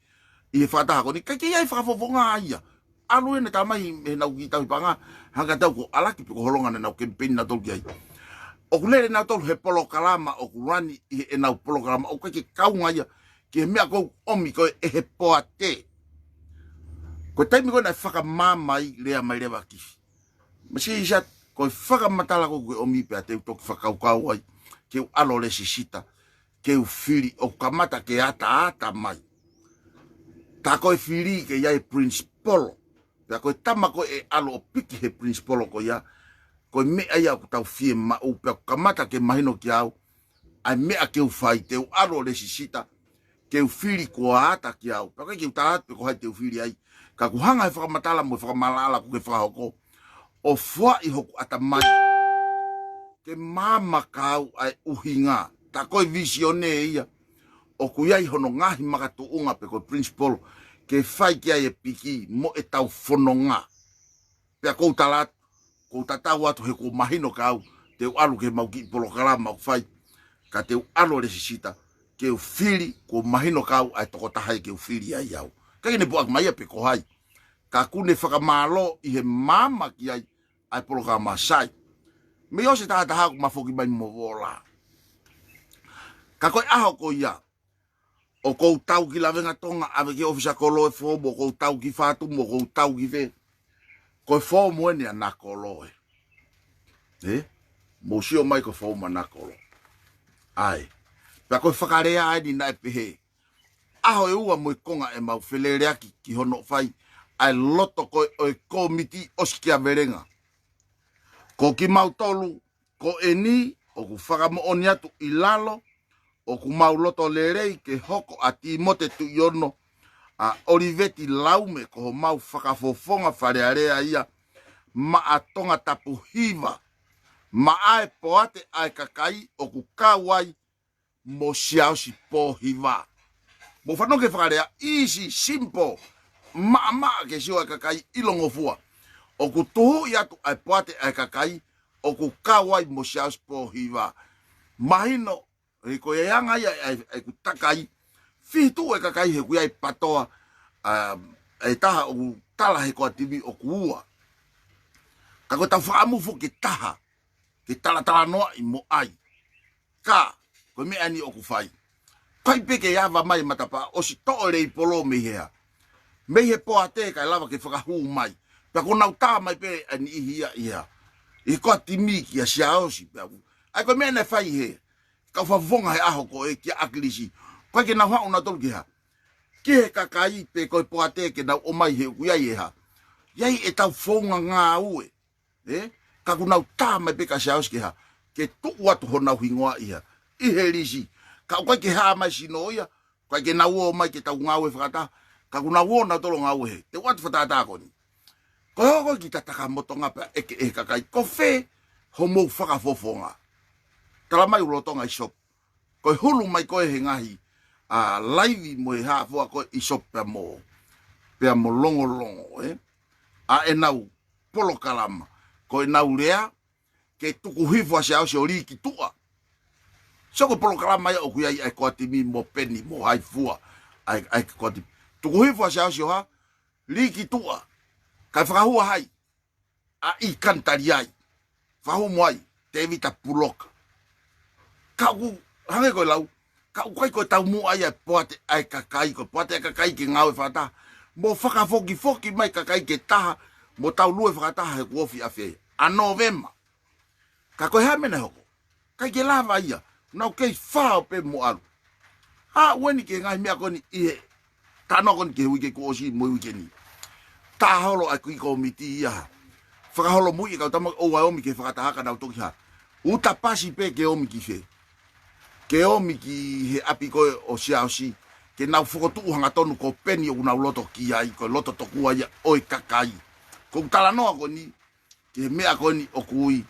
ʻI he fakataha ko eni, ʻikai ke ʻi ai e fakafofonga ia. ʻAlu ʻene tama mai heʻenau kiʻi tauhi paʻanga, hangē ʻoku tau ko ʻAlaki pe ko Holonga naʻa nau kemipeini nautolu ki ai. ʻOku lele nautolu he polokalama ʻoku lani ʻi heʻenau polokalama, ʻoku ʻikai ke kaunga ia ki he meʻa ʻoku ʻomi ko ē ʻe he poate. Ko e taimi ko ē naʻe fakamaama ai, lea mai leva ʻa Kifi. Masiʻi Sat, ko e fakamatala ko ē ʻoku ke ʻomi pea te u toki fakakaukau ai ke u ʻalu ʻo lēsisita, ke u fili, ʻoku kamata ke ataata mai. Tā ko e fili ke ʻi ai e principal. Pea ko e tama ko ē ʻe ʻalu ʻo piki he principal ko ia, ko e meʻa ia ʻoku tau fiemaʻu, pea ʻoku kamata ke mahino kia au ʻa e meʻa ke u fai, te u ʻalu ʻo lēsisita, ke u fili kuo ata kia au. Pea ʻikai ke u tala atu pe ko hai te u fili ai. Ka ʻoku hanga he fakamatala mo e fakamaʻalaʻala ʻoku ke fakahoko ʻo foaʻi hoku ʻatamai ke maama kia au ʻa e ʻuhinga. Tā ko e visione ia, ʻoku ʻi ai hono ngaahi makatuʻunga pe ko e principal ke fai ki ai e piki mo ʻetau fononga. Pea ʻoku ou tala atu, ʻoku ou tatau atu he kuo mahino kia au, te u ʻalu ki heʻemau kiʻi polokalama ʻoku fai, ka te u ʻalu ʻo lēsisita, ke u fili, kuo mahino kia au ʻa e tokotaha ia ke u fili ai au. ʻIkai ke ne puʻaki mai ia pe ko hai. Ka ʻoku ne fakamālō ʻi he maama ki ai ʻa e polokalama, sai. Mei ʻosi e taha taha ʻoku ma foki mai mo Vola. Ka ko e ʻaho ko ia, ʻoku ou tau ki Lavengatonga, ʻave ki he ʻōfisi ʻa Koloe foomu, ʻoku ou tau ki Fatumu, ʻoku ou tau ki fē. Ko e foomu eni ʻa Nakolo ē. Ē? Mou sio mai ko e foomu ʻa Nakolo. ʻAi. Pea ko e fakalea eni naʻe pehē, ʻaho ʻe ua mo e konga ʻemau feleleaki ki hono fai ʻa e loto ko ē ʻo e kōmiti ʻosikiavelenga. Ko kimautolu ko eni ʻoku fakamoʻoni atu ʻi lalo, ʻoku mau loto lelei ke hoko ʻa Tīmote Tuʻiono, ʻa ʻOliveti Laume ko homau fakafofonga Fale Alea ia, maʻa Tongatapu hiva, maʻa e poate ʻa e kakai ʻoku kau ai mo Siaosi Pōhiva. Mou fanongo ki he fakalea, easy, simple, maʻamaʻa ke sio ʻa e kakai, ʻilongofua. ʻOku tuhuʻi atu ʻa e poate ʻa e kakai ʻoku kau ai mo Siaosi Pōhiva. Mahino, he ko e anga ia ʻa e, ʻa e, ʻa ʻeku takai, fitu e kakai he ʻoku ʻi ai e pātoa, ʻa, ʻe taha ʻoku tala he ko e timi ʻoku ua. Ka ko e tau fakamufu ke taha, ke talatalanoaʻi mo ʻai. Ka, ko e meʻa eni ʻoku fai. ʻIkai pē ke ava mai e matapā, ʻosi toʻo e leipolo mei hea. mei he poate kae lava ke fakahū mai. Pea ko ʻenau tā mai pē ʻa e niʻihi ia ʻi he, ʻi he koatimi kia Siaosi pea u. ʻA ia ko e meʻa naʻe fai he kau fakafofonga he ʻaho ko ē kia ʻAkilisi. ʻOku ʻikai ke nau haʻu nautolu ke hā. Ki he kakai pe ko e poate ke nau ō mai he ʻoku ʻi ai e hā. ʻI ai ʻetau founga ngāue. ʻE? Ka ʻoku nau tā mai pē kia Siaosi ke hā. Ke tuʻu atu honau hingoa ʻi hā. ʻI he lisi. Ka ʻoku ʻikai ke hā mai sino ia. ʻIkai ke nau ō mai ke tau ngāue fakataha. Ka ʻoku nau ō nautolu ngāue he. Te u ʻoatu fakatātā ko eni. Ko e hoko ki Takamotonga pea ʻeke ʻe he kakai ko fē homou fakafofonga. Tala mai ʻoku lolotonga ʻi Sopu. Ko e hulu mai ko ē he ngaahi, ʻa, laivi mo e hā fua ko ē ʻi Sopu pea mo, pea mo Longolongo, ē? ʻA ʻenau polokalama. Ko ʻenau lea, ke tuku hifo ʻa Siaosi ʻo lī ki tuʻa. So ko e polokalama ia ʻoku ʻi ai ʻa e koatimi mo Peni mo hai fua. ʻA e, ʻa e koatimi. Tuku hifo ʻa Siaosi ʻo hā, lī ki tuʻa. Kae fakahū ʻa hai. ʻA ʻIkani Taliai. Fakahū mo ai, Tevita Puloka. Ka ʻoku, hangē ko e lau, ka ʻoku ʻikai ko e taumuʻa ia ʻa e poate ʻa e kakai, ko e poate ʻa e kakai ke ngāue fakataha. Mo fakafokifoki mai kakai ke taha, mo tau lue fakataha he kuo ofi ʻa fē. ʻA Nōvema. Ka ko e hā e meʻa naʻe hoko. ʻIkai ke lava ia. Nau kei fao pē mo ʻalu. ʻA, ʻoku eni ki he ngaahi meʻa ko eni ʻi he talanoa ko eni ki he uike kuo ʻosi mo e uike ni. Tā holo ʻa e kiʻi kōmiti ia. Fakaholomui e kau tama ʻoua ʻe ōmi ki he fakataha ka nau toki hā. Uta pasi pē ke ōmi ki fē. Ke ōmi ki he ʻapi ko ē ʻo Siaosi. Ke nau fokotuʻu hangatonu ko Peni ʻoku nau loto ki ai, ko e loto tokua ia ʻo e kakai. Ko e talanoa ko eni, ki he meʻa ko eni ʻoku ui,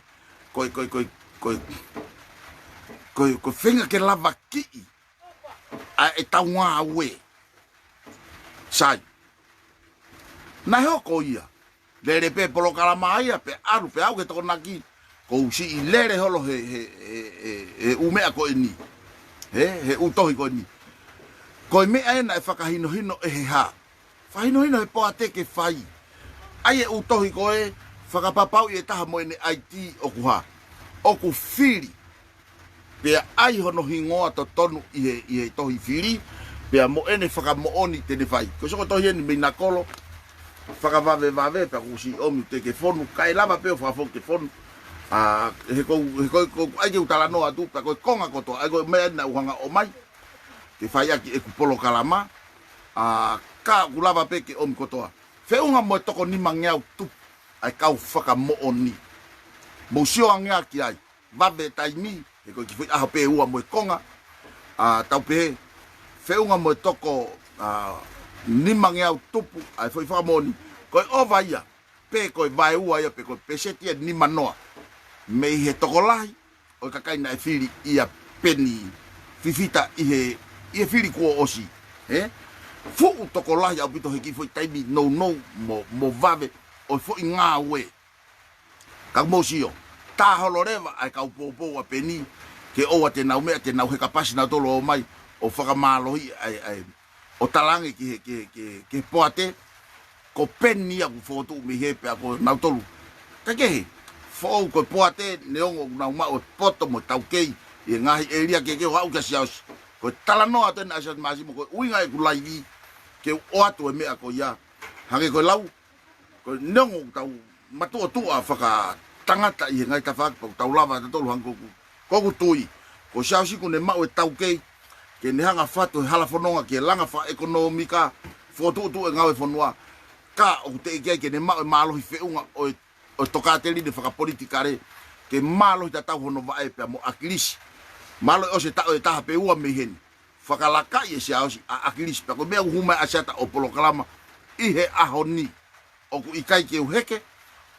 ko e, ko e, ko e, ko e, ko e, ko e feinga ke lavakiʻi ʻa ʻetau ngāue. Sai. Naʻe hoko ia. Lele pē polokalama ia, pea ʻalu, pea aʻu ki he Tokonaki, ko u siʻi lele holo he, he, he, he, he ʻū meʻa ko eni. He, he ʻū tohi ko eni. Ko e meʻa ē naʻe fakahinohino ʻe he hā. Fakahinohino he poate ke fai. ʻAi e ʻū tohi ko ē, fakapapauʻi e taha mo ʻene ʻaitī ʻoku hā. ʻOku fili. Pea ʻai hono hingoa totonu ʻi he, ʻi he tohi fili, pea mo ʻene fakamoʻoni te ne fai. Ko e soko tohi eni mei Nakolo, fakavavevave, pea kuo u siʻi ʻomi te ke fonu, kae lava pē ʻo fakafoki ke fonu. ʻA, he ko, he ko, ko, ʻai ke u talanoa atu, pea ko e konga kotoa, ʻai ko e meʻa naʻa ku hanga ʻo ʻomai. Ke fai ʻaki ʻeku polokalama, ʻa, ka ʻoku lava pē ke ʻomi kotoa. Feʻunga mo e toko nimangeau tupu, ʻa e kau fakamoʻoni. Mou sio ange ki ai, vave taimi, he ko e kiʻi foʻi ʻaho pē ua mo e konga, ʻa, tau pehē, feʻunga mo e toko, ʻa, nimangeau tupu, ʻa e foʻi fakamoʻoni, ko e ʻova ia, pe ko e vaeua ia, pe ko e peseti ia nimanoa. Mei he tokolahi, ʻo e kakai naʻe fili ʻia Peni Fifita ʻi he, ʻi he fili kuo ʻosi. He? Fuʻu tokolahi ʻaupito he kiʻi foʻi taimi nounou mo, mo vave ʻo e foʻi ngāue. Ka mou sio, tā holo leva ʻa e kau poupou ʻa Peni, ke ʻoua te nau meʻa, te nau heka pasi nautolu ʻo ō mai, ʻo fakamālohi ʻa e, ʻa e, ʻo talaange ki he, ki he, ki he, ki he poate, ko Peni ia kuo fokotuʻu mei hē pea ko nautolu. Kae kehe, foʻou ko e poate, neongo ʻoku nau maʻu e poto mo e taukei, ʻi he ngaahi ʻēlia kehekehe ʻo aʻu kia Siaosi. Ko e talanoa atu eni ʻa Siaosi Māsimo ko e ʻuhinga ʻeku laivi, ke u ʻoatu e meʻa ko ia. Hangē ko e lau, ko e neongo ʻoku tau matuʻotuʻa fakatangata ʻi he ngaahi tafaʻaki pea ʻoku tau lava ʻatautolu hangē ko ʻeku, ko ʻeku tui. Ko Siaosi kuo ne maʻu e taukei, ke ne hanga fatu he hala fononga ke langa fakaʻekonōmika, fokotuʻutuʻu e ngāue fonua. Ka ʻoku teʻeki ai ke ne maʻu e mālohi feʻunga ʻo e, ʻo e tokāteline fakapolitikale, ke mālohi tatau hono vaʻe pea mo ʻAkilisi. Mālohi ʻosi e taʻu ʻe taha pe ua mei heni. Fakalakaʻi ʻe Siaosi ʻa ʻAkilisi pea ko e meʻa ʻoku hū mai ʻa Siata ʻo polokalama ʻi he ʻaho ni. ʻOku ʻikai ke u heke,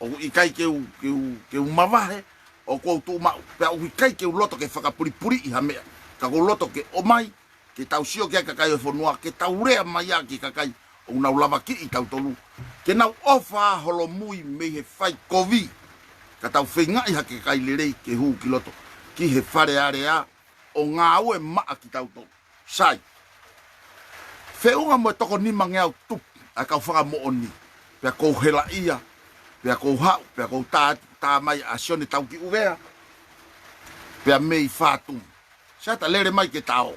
ʻoku ʻikai ke u, ke u, ke u mavahe, ʻoku ou tuʻu maʻu, pea ʻoku ʻikai ke u loto ke fakapulipuliʻi ha meʻa, ka ʻoku ou loto ke ʻomai, ke tau sio ki ai kakai ʻo e fonua, ke tau lea mai ʻa ki he kakai, ʻoku nau lavakiʻi tautolu, ke nau ʻofa holomui mei he fai kovi, ka tau feingaʻi hake kakai lelei ke hū ki loto, ki he Fale Alea, ʻo ngāue maʻa kitautolu. Sai. Feʻunga mo e toko nimangeau tupu ʻa e kau fakamoʻoni. Pea kou helaʻia, pea kou haʻu, pea kou tā, tā mai ʻa Sione Tauki ʻUvea. Pea mei Fatumu. Siata lele mai ke ta ō.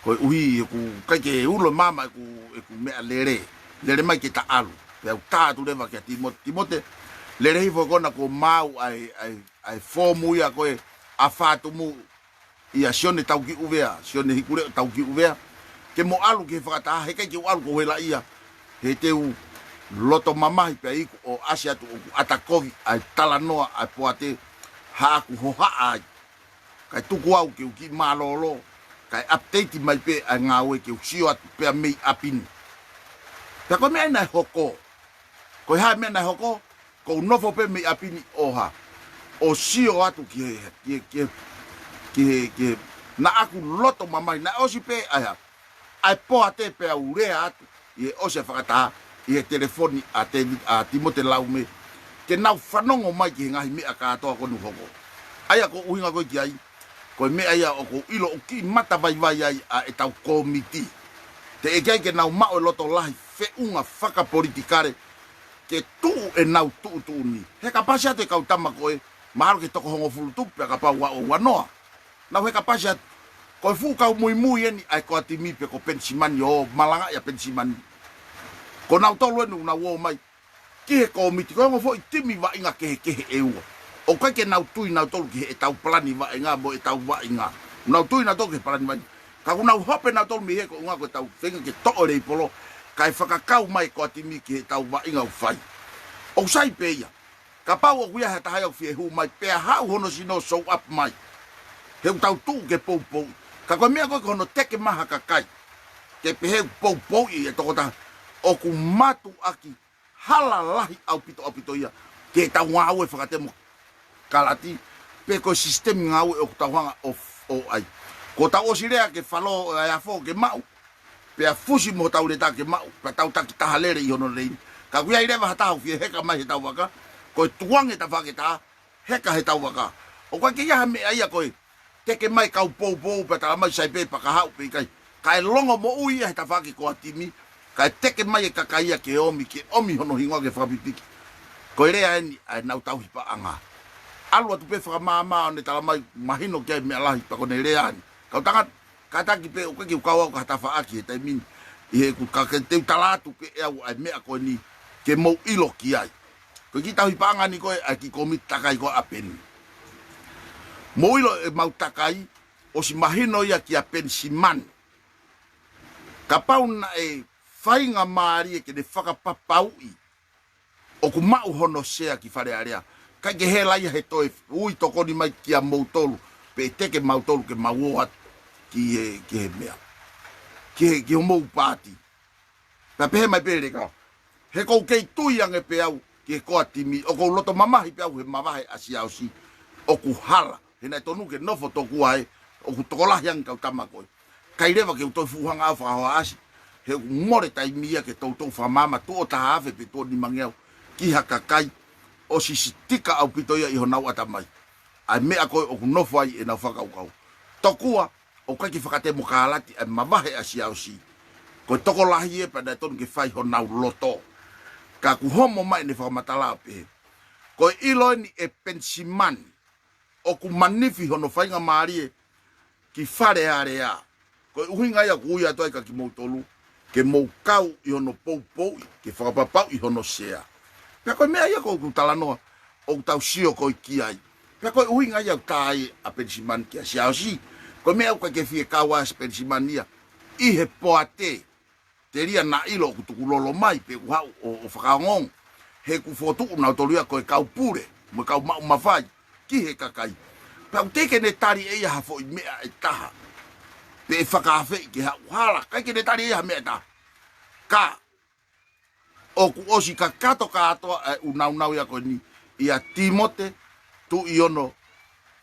Koeʻuhi ʻoku ʻikai ke ulo mama ʻeku, ʻeku meʻa lele. lele mai ke ta ʻalu. Pea u tā atu leva kia Timote, Timote, lele hifo ko ena kuo maau ʻa e, ʻa e, ʻa e foomu ia ko ē ʻa Fātumu, ʻia Sione Taukiʻuvea, Sione Hikuleʻo Taukiʻuvea, ke mo ʻalu ki he fakataha, heʻikai ke u ʻalu ʻo helaʻia, he te u loto mamahi pea iku ʻo ʻasi atu ʻoku ʻata kovi ʻa e talanoa ʻa e poate haʻaku hohaʻa ai. Kae tuku au ke u kiʻi mālōlō, kae update mai pē ʻa e ngāue ke u sio atu pea mei ʻapi ni. Pea ko e meʻa ia naʻe hoko. Ko e hā e meʻa naʻe hoko, ʻoku ou nofo pē mei ʻapi ni ʻo hā, ʻo sio atu ki he, ki he, ki he, ki he, ki he, naʻaku loto mamahi, naʻe ʻosi pē ʻa e hā, ʻa e poate pea u lea atu ʻi he ʻosi ʻa e fakataha ʻi he telefoni ʻa Tēvita, ʻa Timote Laume, ke nau fanongo mai ki he ngaahi meʻa kātoa ko eni ʻoku hoko. ʻA ia ko e ʻuhinga ko ē ki ai, ko e meʻa ia ʻoku ou ʻilo ʻoku kiʻi matavaivai ai ʻa ʻetau kōmiti. Teʻeki ai ke nau maʻu e loto lahi feʻunga fakapolitikale ke tuʻu ʻenau tuʻutuʻuni. Heka pasi atu e kau tama ko ē, mahalo ke toko hongofulu tupu pea kapau ʻe ua noa. Nau heka pasi atu. Ko e fuʻu kau muimui eni ʻa e Koatimi pe ko Penisimani, ʻo malangaʻi ʻa Penisimani. Ko nautolu eni ʻoku nau ō mai ki he kōmiti, ko e ongo foʻi timi vaʻinga kehekehe ʻe ua. ʻOku ʻikai ke nau tui nautolu ki heʻetau palani vaʻinga mo ʻetau vaʻinga. Nau tui nautolu ki he palani vaʻinga. Ka ʻoku nau hope nautolu mei he ko e ʻuhinga ko ʻetau feinga ke toʻo e leipolo, kae fakakau mai e Koatimi ki heʻetau vaʻinga ʻoku fai. ʻOku sai pē ia. Kapau ʻoku ʻi ai ha taha ia ʻoku fie hū mai, pea haʻu hono sino show up mai. He ʻoku tau tuʻu ke poupouʻi. Ka ko e meʻa ko ē ko hono teke mai ha kakai ke pehē ʻoku poupouʻi e tokotaha, ʻoku mātuʻaki hala lahi ʻaupito, ʻaupito ia ki heʻetau ngāue fakatemokalati, pe ko e sisitemi ngāue ʻoku tau hanga ʻo, ʻo ʻai. Kuo tau ʻosi lea ke falō ʻa e afo ke maʻu, pea fusi mo hotau leta ke maʻu, pea tau takitaha lele ʻi hono lelei. Ka ʻoku ʻi ai leva ha taha ʻoku fie heka mai heʻetau vaka, ko e tukuange tafaʻaki ʻe taha, heka heʻetau vaka. ʻOku ʻikai ke ʻi ai ha meʻa ia ko e teke mai kau poupou pea tala mai sai pē pe ka haʻu pe ʻikai. Kae longomoʻui ia he tafaʻaki Koatimi, kae teke mai e kakai ia ke ʻomi, ke ʻomi hono hingoa ke fakapikipiki. Ko e lea eni ʻa ʻenau tauhi paʻanga. ʻAlu atu pē fakamāmā ʻo ne tala mai mahino ki ai meʻa lahi pea ko ʻene lea eni. Kau tangata, kātaki pē ʻoku ʻikai ke u kau au ki ha tafaʻaki he taimi ni. ʻI heʻeku ka ke te u tala atu pē ʻe au ʻa e meʻa ko eni ke mou ʻilo ki ai. Ko e kiʻi tauhi paʻanga ni ko ē ʻa e kiʻi kōmiti takai ko ē ʻa Peni. Mou ʻilo ʻemau takai, ʻosi mahino ia kia Penisimani. Kapau naʻe faingamālie ke ne fakapapauʻi ʻoku maʻu hono sea ki Fale Alea, ʻikai ke hela ia he toe ui tokoni mai kia moutolu, pe teke mautolu ke mau ō atu ki he, ki he meʻa, ki he, ki homou paati. Pea pehē mai pē Leka, he ʻoku ou kei tui ange pē au ki he Koatimi, ʻoku ou loto mamahi pē au he mavahe ʻa Siaosi, ʻoku hala. He naʻe tonu ke nofo tokua ē, ʻoku tokolahi ange kau tama ko ē. ʻIkai leva ke u toe fuʻu hanga au ʻo fakahohaʻasi, he ʻoku mole taimi ia ke toutou fakamaama tuʻo taha afe pe tuʻo nimangeau ki ha kakai, ʻosi sitika ʻaupito ia ʻi honau ʻatamai ʻa e meʻa ko ē ʻoku nofo ai ʻenau fakakaukau. Tokua, ʻoku ʻikai ke fakatemokalati ʻa e mavahe ʻa Siaosi. Ko e tokolahi ē pea naʻe tonu ke fai honau loto. Ka ʻoku homo mai ʻene fakamatala ʻo pehē, ko e ʻilo eni ʻe Penisimani ʻoku manifi hono faingamālie ki Fale Alea. Ko e ʻuhinga ia ʻoku ui atu ai kia kimoutolu ke mou kau ʻi hono poupouʻi, ke fakapapauʻi hono sea. Pea ko e meʻa ia ko ē ʻoku talanoa, ʻoku tau sio ko ē ki ai. Pea ko e ʻuhinga ia ʻoku tā ai ʻa Penisimani kia Siaosi. Ko e meʻa ʻoku ʻikai ke fie kau ai ʻa Penisimani ia ʻi he poate. Telia naʻa ʻilo ʻoku tukulolo mai pe ʻoku haʻu ʻo, ʻo fakaongoongo. He ʻoku fokotuʻu nautolu ia ko e kau pule mo e kau maʻu mafai ki he kakai. Pea ʻoku teʻeki ke ne tali ʻe ia ha foʻi meʻa ʻe taha, pe ʻe fakaafeʻi ke haʻu, hala, ʻikai ke ne tali ʻe ia ha meʻa ʻe taha. Ka ʻoku ʻosi kakato kātoa ʻa e ʻū nāunau ia ko eni ʻia Timote Tuʻiono,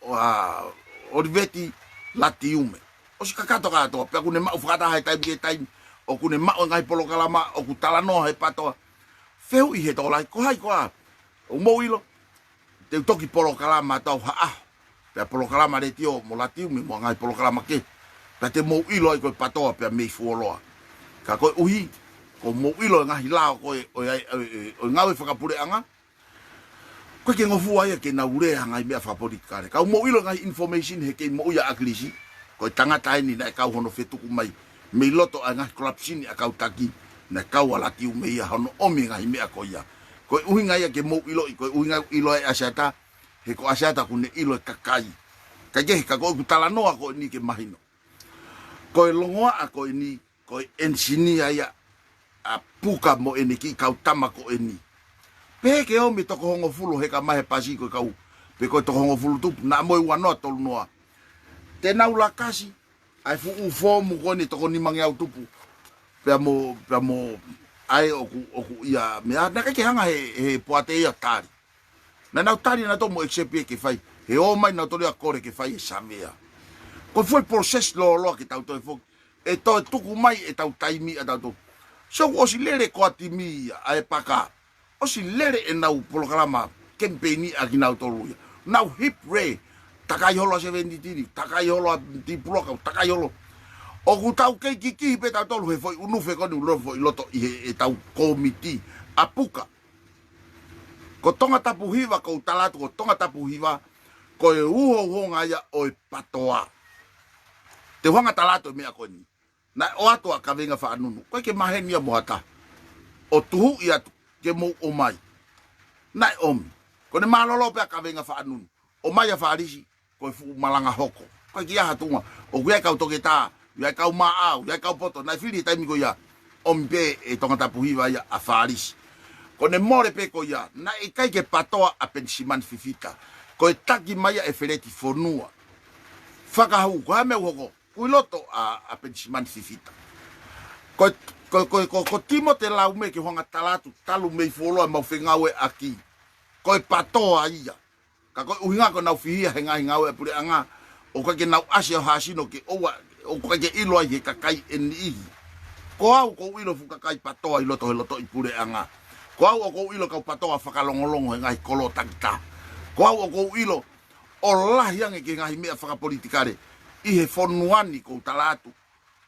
ʻo, ʻa, ʻOliveti Latiume. ʻOsi kakato kātoa, pea ʻoku ne maʻu fakataha he taimi ki he taimi, ʻoku ne maʻu e ngaahi polokalama, ʻoku talanoa he PATOA. Fehuʻi he tokolahi, ko hai koā? ʻOku mou ʻilo, te u toki polokalama atu au ha ʻaho, pea polokalama letiō mo Latiume mo e ngaahi polokalama kehe, pea te mou ʻilo ai ko e PATOA pea mei fuoloa. Ka koeʻuhi, ʻoku mou ʻilo e ngaahi lao ko ē ʻo e, ʻo e, ʻo e ngāue fakapuleʻanga, ʻoku ʻikai ke ngofua ia ke nau lea ha ngaahi meʻa fakapolitikale. Ka ʻoku mou ʻilo e ngaahi information he kei moʻui ʻa ʻAkilisi, ko e tangata eni naʻe kau hono fetuku mai mei loto ʻa e ngaahi corruption ʻa e kau taki, Naʻe kau ʻa Lātiu mei ia hono ʻomi e ngaahi meʻa ko ia. Ko e ʻuhinga ia ke mou ʻiloʻi, ko e ʻuhinga ʻoku ʻilo ai ʻa ʻAsiata, he ko ʻAsiata ʻoku ne ʻilo e kakai. Kaikehe ka ko ʻeku talanoa ko eni ke mahino. Ko e longoaʻa ko eni, ko e enisinia ia ʻa Puka mo ʻene kiʻi kau tama ko eni. Pehē ke ʻomi toko hongofulu heka mai he pasi ko e kau, pe ko e toko hongofulu tupu, naʻa mo e ua noa tolu noa. Te nau lakasi ʻa e fuʻu foomu ko eni toko nimangeau tupu. Pea mo, pea mo ʻa e ʻoku, ʻoku ia meʻa, naʻe ʻikai ke hanga he, he poate ia ʻo tali. Naʻa nau tali naʻa tau mo accept ia ke fai. He ō mai naʻa tau ia kole ke fai e savea. Ko e foʻi process lōloa ke tau toe foki. ʻE toe tuku mai ʻetau taimi ʻa tautolu. So ʻosi lele ko ā timi ia ʻa e Paka. ʻOsi lele ʻenau polokalama kemipeini ʻa kinautolu ia. Nau hip re. Takai holo ʻa seventeen, takai holo ʻa Tipuloka, takai holo. ʻOku tau kei kikihi pē tautolu he foʻi ʻunufe ko eni ʻoku nofo ʻi loto ʻi he, ʻetau kōmiti ʻa Puka. Ko Tongatapu Hiva, ko u tala atu ko Tongatapu Hiva, ko e uhouhonga ia ʻo e PATOA. Te u hanga tala atu e meʻa ko eni. Naʻe ʻoatu ʻa Kaveinga Faʻanunu. ʻIkai ke maheni ia mo ha taha. ʻO tuhuʻi atu ke mou ʻomai. Naʻe ʻomi. Ko ʻene mālōlō pē ʻa Kaveinga Faʻanunu. ʻOmai ʻa Falisi, ko e fuʻu malanga hoko. ʻIkai ke ʻi ai ha tuʻunga. ʻOku ʻi ai e kau toketā, ʻi ai e kau maʻau, ʻi ai e kau poto. Naʻe fili he taimi ko ia. ʻOmi pē ʻe Tongatapu Hiva ia ʻa Falisi. Ko ʻene mole pē ko ia. Naʻe ʻikai ke PATOA ʻa Penisimani Fifita. Ko e taki mai ia ʻe Feleti Fonua. Fakahū, ko e hā e meʻa ʻoku hoko? ʻOku ʻi loto ʻa, ʻa Penisimani Fifita. Ko, ko, ko, ko, ko Timote Laume, ke u hanga tala atu, talu mei fuoloa ʻemau fengāueʻaki. Ko e PATOA ia. Ka ko e ʻuhinga ko ʻenau fihia he ngaahi ngāue ʻa e puleʻanga, ʻoku ʻikai ke nau ʻasi ʻo hāsino ke ʻoua, ʻoku ʻikai ke ʻilo ai he kakai ʻe niʻihi. Ko au ʻoku ou ʻilo e fuʻu kakai PATOA ʻi loto he lotoʻi puleʻanga. Ko au ʻoku ou ʻilo e kau PATOA fakalongolongo he ngaahi kolo takitaha. Ko au ʻoku ou ʻilo ʻo lahi ange ki he ngaahi meʻa fakapolitikale ʻi he fonua ni, ʻoku ou tala atu.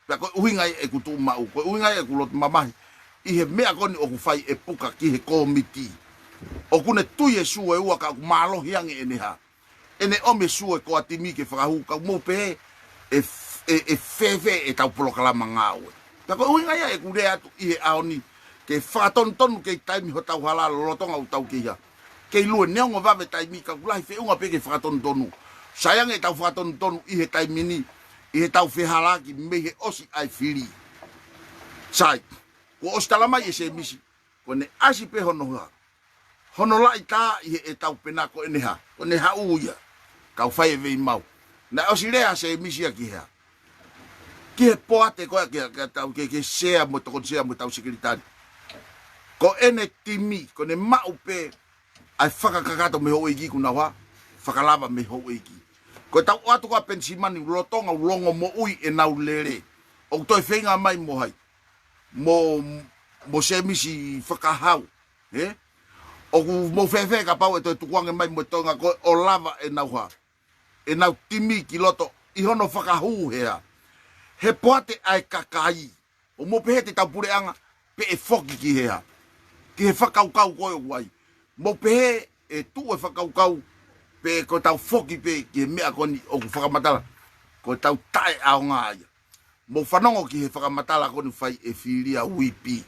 Pea ko e ʻuhinga ia ʻeku tuʻu maʻu, ko e ʻuhinga ia ʻeku loto mamahi ʻi he meʻa ko eni ʻoku fai ʻe Puka ki he kōmiti. ʻOku ne tui e sue ua ka ʻoku mālohi ange ʻene hā. ʻEne ʻomi e sue ko ā timi ke fakahū, ka mou pehē ʻe f-, ʻe, ʻe fēfē ʻetau polokalama ngāue. Pea ko e ʻuhinga ia ʻeku lea atu ʻi he ʻaho ni, ke fakatonutonu kei taimi hotau hala lolotonga ʻoku tau kei hā. Kei lue neongo vave taimi ka ʻoku lahi feʻunga pē ke fakatonutonu. Sai ange ʻetau fakatonutonu ʻi he taimi ni, ʻi heʻetau fehālaaki mei he ʻosi ʻa e fili. Sai, kuo ʻosi tala mai ʻe Sēmisi, ko ʻene ʻasi pē hono hā. Hono laʻitā ʻi heʻetau pena ko ʻene hā. Ko ʻene haʻu ia. Kau fai e veimau. Naʻe ʻosi lea ʻa Sēmisi ia ki he hā. Ki he poate ko ē ke, ke tau ke, ke sea mo e tokoni sea mo ʻetau sekelitali. Ko ʻene timi, ko ʻene maʻu pē ʻa e fakakakato mei houʻeiki kuo nau hā, fakalava mei houʻeiki. Ko ʻetau ʻoatu ko ā Penisimani lolotonga ʻoku longomoʻui ʻenau lele. ʻOku toe feinga mai mo hai. Mo, mo Sēmisi Fakahau. He? ʻOku mou fēfē kapau ʻe toe tukuange mai mo e toenga ko ē ʻo lava ʻenau hā. ʻEnau timi ki loto ʻi hono fakahū he hā. He poate ʻa e kakai. ʻOku mou pehē te tau puleʻanga pe ʻe foki ki he hā. Ki he fakakaukau ko ē ʻoku ʻi ai. Mou pehē ʻe tuʻu e fakakaukau pe ko ʻetau foki pē ki he meʻa ko eni ʻoku fakamatala. Ko ʻetau taʻeʻaonga ia. Mou fanongo ki he fakamatala ko eni fai ʻe Filia Uipi.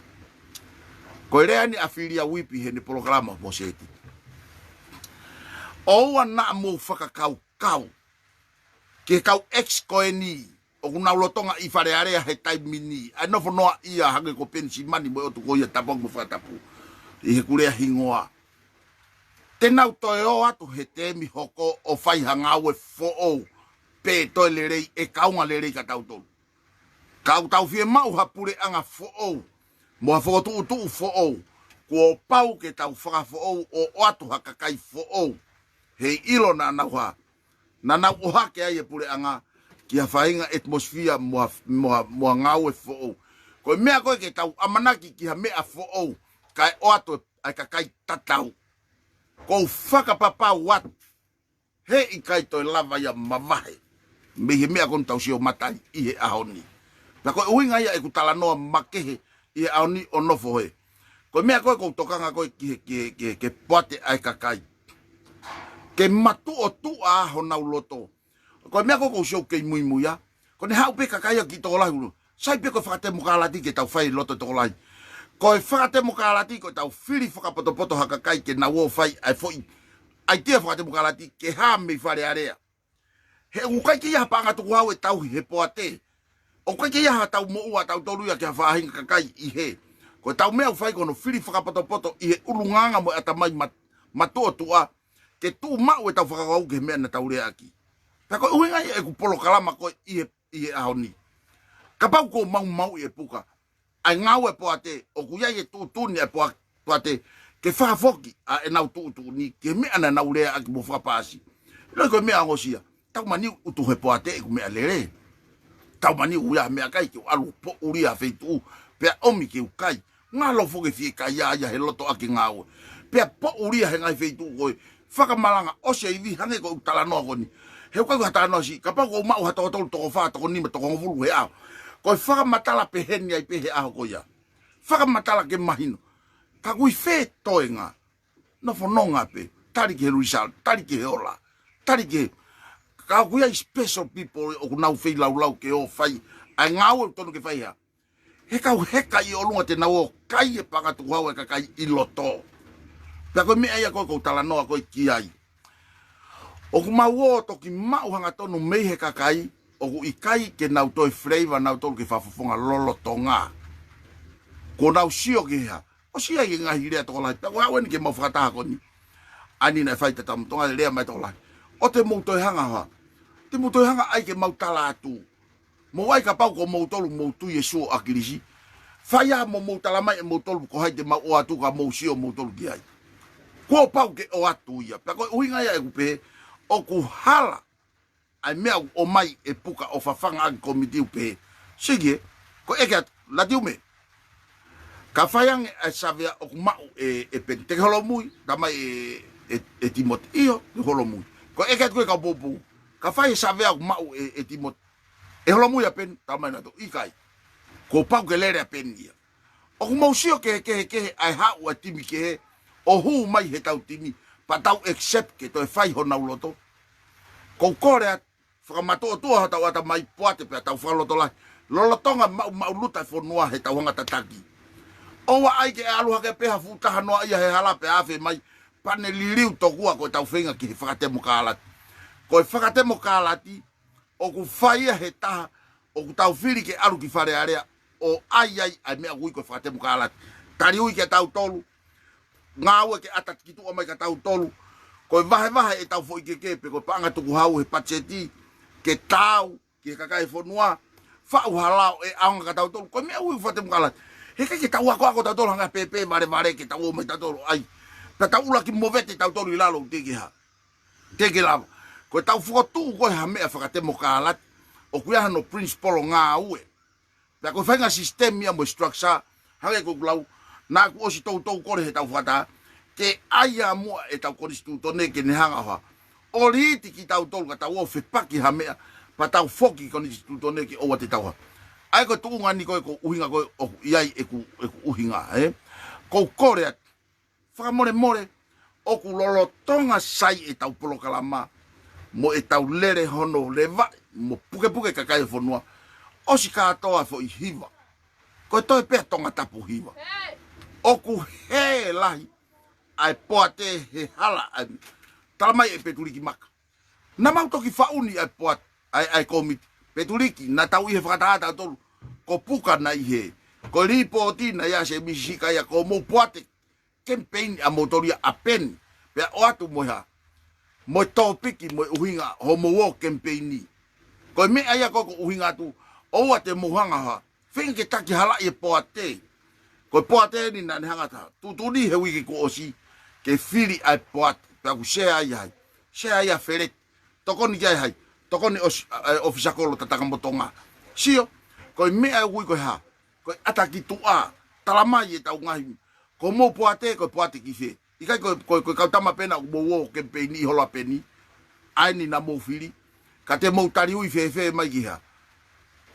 Ko e lea eni ʻa Filia Uipi heʻene polokalama mo Seti. ʻOua naʻa mou fakakaukau. Ki he kau ex ko eni. ʻOku nau lolotonga ʻi Fale Alea he taimi ni. ʻA e nofo noaʻia hangē ko Penisimani mo e ʻotu ko ia Tapuaki mo Fakatapu. ʻI heʻeku lea hingoa. Te nau toe ō atu he temi hoko ʻo fai ha ngāue foʻou. Pe toe lelei ʻe kaunga lelei kia tautolu. Ka ʻoku tau fiemaʻu ha puleʻanga foʻou. Mo ha fokotuʻutuʻu foʻou. Kuo pau ke tau fakafoʻou ʻo ʻoatu ha kakai foʻou. Heiʻilo naʻa nau hā. Naʻa nau ʻohake ai e puleʻanga ki ha faʻahinga atmosphere mo ha, mo ha, mo ha ngāue foʻou. Ko e meʻa ko ē ke tau ʻamanaki ki ha meʻa foʻou. Kae ʻoatu ʻa e kakai tatau. ʻOku ou fakapapau atu. Heʻikai toe lava ia mavahe. Mei he meʻa ko eni tau sio mata ai ʻi he ʻaho ni. Pea ko e ʻuhinga ia ʻeku talanoa makehe ʻi he ʻaho ni ʻo nofo he. Ko e meʻa ko ē ʻoku ou tokanga ko ē ki he, ki he, ki he, ki he poate ʻa e kakai. Ke matuʻotuʻa honau loto. Ko e meʻa ko ē ʻoku ou sio kei muimui ia. Ko ʻene haʻu pē kakai ia ki tokolahi ulu. Sai pē ko e fakatemokalati ke tau fai loto tokolahi. Ko e fakatemokalati, ko ʻetau fili fakapotopoto ha kakai ke nau ō fai ʻa e foʻi ʻaitia fakatemokalati ke hā mei Fale Alea. He ʻoku ʻikai ke ʻi ai ha paʻanga tukuhau ʻe tauhi he poate. ʻOku ʻikai ke ʻi ai ha tau moʻua ʻa tautolu ia ki ha faʻahinga kakai ʻi he. Ko ʻetau meʻa ʻoku fai ko hono fili fakapotopoto ʻi he ʻulungaanga mo e ʻatamai mat-, matuʻotuʻa, ke tuʻu maʻu ʻetau fakakaukau ki he meʻa naʻa tau leaʻaki. Pea ko e ʻuhinga ia ʻeku polokalama ko ē ʻi he, ʻi he ʻaho ni. Kapau ʻoku ou maumauʻi e puka, ʻa e ngāue ʻa e poate, ʻoku ʻi ai e tuʻutuʻuni ʻa e poa-, poate, ke fakafoki ʻa ʻenau tuʻutuʻuni ki he meʻa naʻa nau leaʻaki mo fakapaasi. ʻIloʻi ko e meʻa ongosia, tau mani utu he poate ʻeku meʻa lele. Tau mani uia meʻakai ke u ʻalu poʻulia feituʻu, pea ʻomi ke u kai. Ngalo foki e fiekaia ia he loto ʻaki e ngāue. Pea poʻulia he ngaahi feituʻu ko ē, fakamalanga ʻosi e ivi hangē ko ʻeku talanoa ko eni. He ʻoku ʻikai ko ha talanoa siʻi, kapau ʻoku ou maʻu ha toko tolu, toko fā, toko nima, toko hongofulu he ʻaho. Ko e fakamatala pehē ni ai pē he ʻaho ko ia. Fakamatala ke mahino. Ka ʻoku ʻi fē toenga? Nofo nonga pē. Tali ki he result, tali ki he ola. Tali ki he, ka ʻoku ʻi ai special people ʻoku nau feilaulau ke ō fai ʻa e ngāue ʻoku tonu ke fai hā. He kau heka ʻi ʻolunga te nau ō kai e paʻanga tukuhau ʻa e kakai ʻi loto. Pea ko e meʻa ia ko ē ʻoku ou talanoa ko ē ki ai. ʻOku mau ō toki maʻu hangatonu mei he kakai, ʻoku ʻikai ke nau toe flavor nautolu ke fakafofonga lolotonga. Kuo nau sio ki he hā. ʻOsi ʻi ai e ngaahi lea tokolahi. Pea ko e haʻu eni ke mau fakataha ko eni. ʻAi ni naʻe fai tatamutonga e lea mai tokolahi. ʻOku te mou toe hanga hā. Te mou toe hanga ai ke mau tala atu. Mou ʻai kapau ko moutolu mou tui e suo ʻa ʻAkilisi. Fai ā mo mou tala mai ʻe moutolu ko hai te mau ō atu ka mou sio moutolu ki ai. Kuo pau ke ō atu ia. Pea ko e ʻuhinga ia ʻeku pehē, ʻoku hala ʻa e meʻa ʻoku ʻomai e puka ʻo fafanga ʻaki e kōmiti ʻoku pehē. Siki ē, ko e ʻeke atu, Latiume. Ka fai ange ʻa e savea ʻoku maʻu ʻe, ʻe Peni, te ke holomui, talamai ʻe, ʻe, ʻe Timoti, ʻio, te u holomui. Ko e ʻeke atu ko ē kau poupou. Ka fai e savea ʻoku maʻu ʻe, ʻe Timoti, ʻe holomui ʻa Peni, talamai naʻa tō, ʻikai. Kuo pau ke lele ʻa Peni ia. ʻOku mau sio kehekehe ʻa e haʻu ʻa e timi kehe, ʻo hū mai heʻetau timi, pea tau accept ke toe fai honau loto. Ko u kole atu, fakamatuʻotuʻa hotau ʻatamai poate pea tau fakalotolahi. Lolotonga maʻumaʻuluta e fonua heʻetau hanga tataki. ʻOua ʻai ke ʻalu hake pē ha fuʻu taha noa ia he hala pea afe mai, pea ne liliu tokua ko ʻetau feinga ki he fakatemokalati. Ko e fakatemokalati, ʻoku fai ia he taha, ʻoku tau fili ke ʻalu ki Fale Alea, ʻo ʻai ai ʻa e meʻa ʻoku ui ko e fakatemokalati. Taliui kia tautolu, ngāue ke ʻata ki tuʻa mai kia tautolu, ko e vahevahe ʻetau foʻi keke pe ko e paʻanga tukuhau he patiseti, ke taau ki he kakai e fonua, faʻu ha lao ʻe ʻaonga kia tautolu, ko e meʻa ʻoku ui fakatemokalati. He ʻikai ke tau akoako tautolu hangē ha pēpē valevale ke tau ō mai tautolu ai. Pea tau ʻuluaki movete tautolu ʻi lalo ʻoku teʻeki ke hā. Teʻeki ke lava. Ko ʻetau fokotuʻu ko ē ha meʻa fakatemokalati, ʻoku ʻi ai hano principle ʻo ngāue. Pea ko e faʻahinga sisitemi ia mo e structure, hangē ko ʻeku lau, naʻa ku ʻosi toutou kole heʻetau fakataha, ke ʻai ā muʻa ʻetau konisitūtone ke ne hanga ʻo hā. ʻO liiti kitautolu ka tau ō fepaki ha meʻa, pea tau foki ki he konisitūtone ke ʻoua te tau hā. ʻA ia ko e tuʻunga ni ko ē ko e ʻuhinga ko ē ʻoku ʻi ai ʻeku, ʻeku ʻuhinga, ē? Ko u kole atu, fakamolemole, ʻoku lolotonga sai ʻetau polokalama, mo ʻetau lele hono levaʻi, mo pukepuke kakai e fonua, ʻosi kātoa e foʻi hiva. Ko e toe pē Tongatapu hiva. ʻOku hē lahi, ʻa e poate he hala, ʻa e, talamai ʻe Petuliki Maka. Naʻa mau toki faʻu ni ʻa e poate, ʻa e, ʻa e kōmiti. Petuliki, naʻa tau ʻi he fakataha tautolu, ko Puka naʻe ʻi hē. Ko e lipooti naʻe ʻia Semisi Sika ia ko homou poate kemipeini ʻa moutolu ia ʻa Peni, pea ʻoatu mo e hā. Mo e tōpiki, mo e ʻuhinga, hoʻomou ō kemipeini. Ko e meʻa ia ko ē ko u ʻuhinga atu, ʻoua te mou hanga hā. Feinga ke taki halaʻi e poate. Ko e poate ni naʻa ne hanga atu. Tuʻutuʻuni he uike kuo ʻosi, ke fili ʻa e poate. Pea ʻoku sea ia hai. Sea ia Feleti. Tokoni ki ai hai. Tokoni ʻosi, ʻa, ʻa, ʻOfisa Kolo Tatakamotonga. Sio, ko e meʻa ʻoku ui ko e hā. Ko e ʻata ki tuʻa, talamai ʻetau ngaahi. Ko homou poate, ko e poate ki fē. ʻIkai ko, ko, ko e kau tama Peni ʻoku mou ō kemipeini ʻi holo ʻa Peni. ʻA eni naʻa mou fili. Ka te mou taliui fēfē mai ki hā.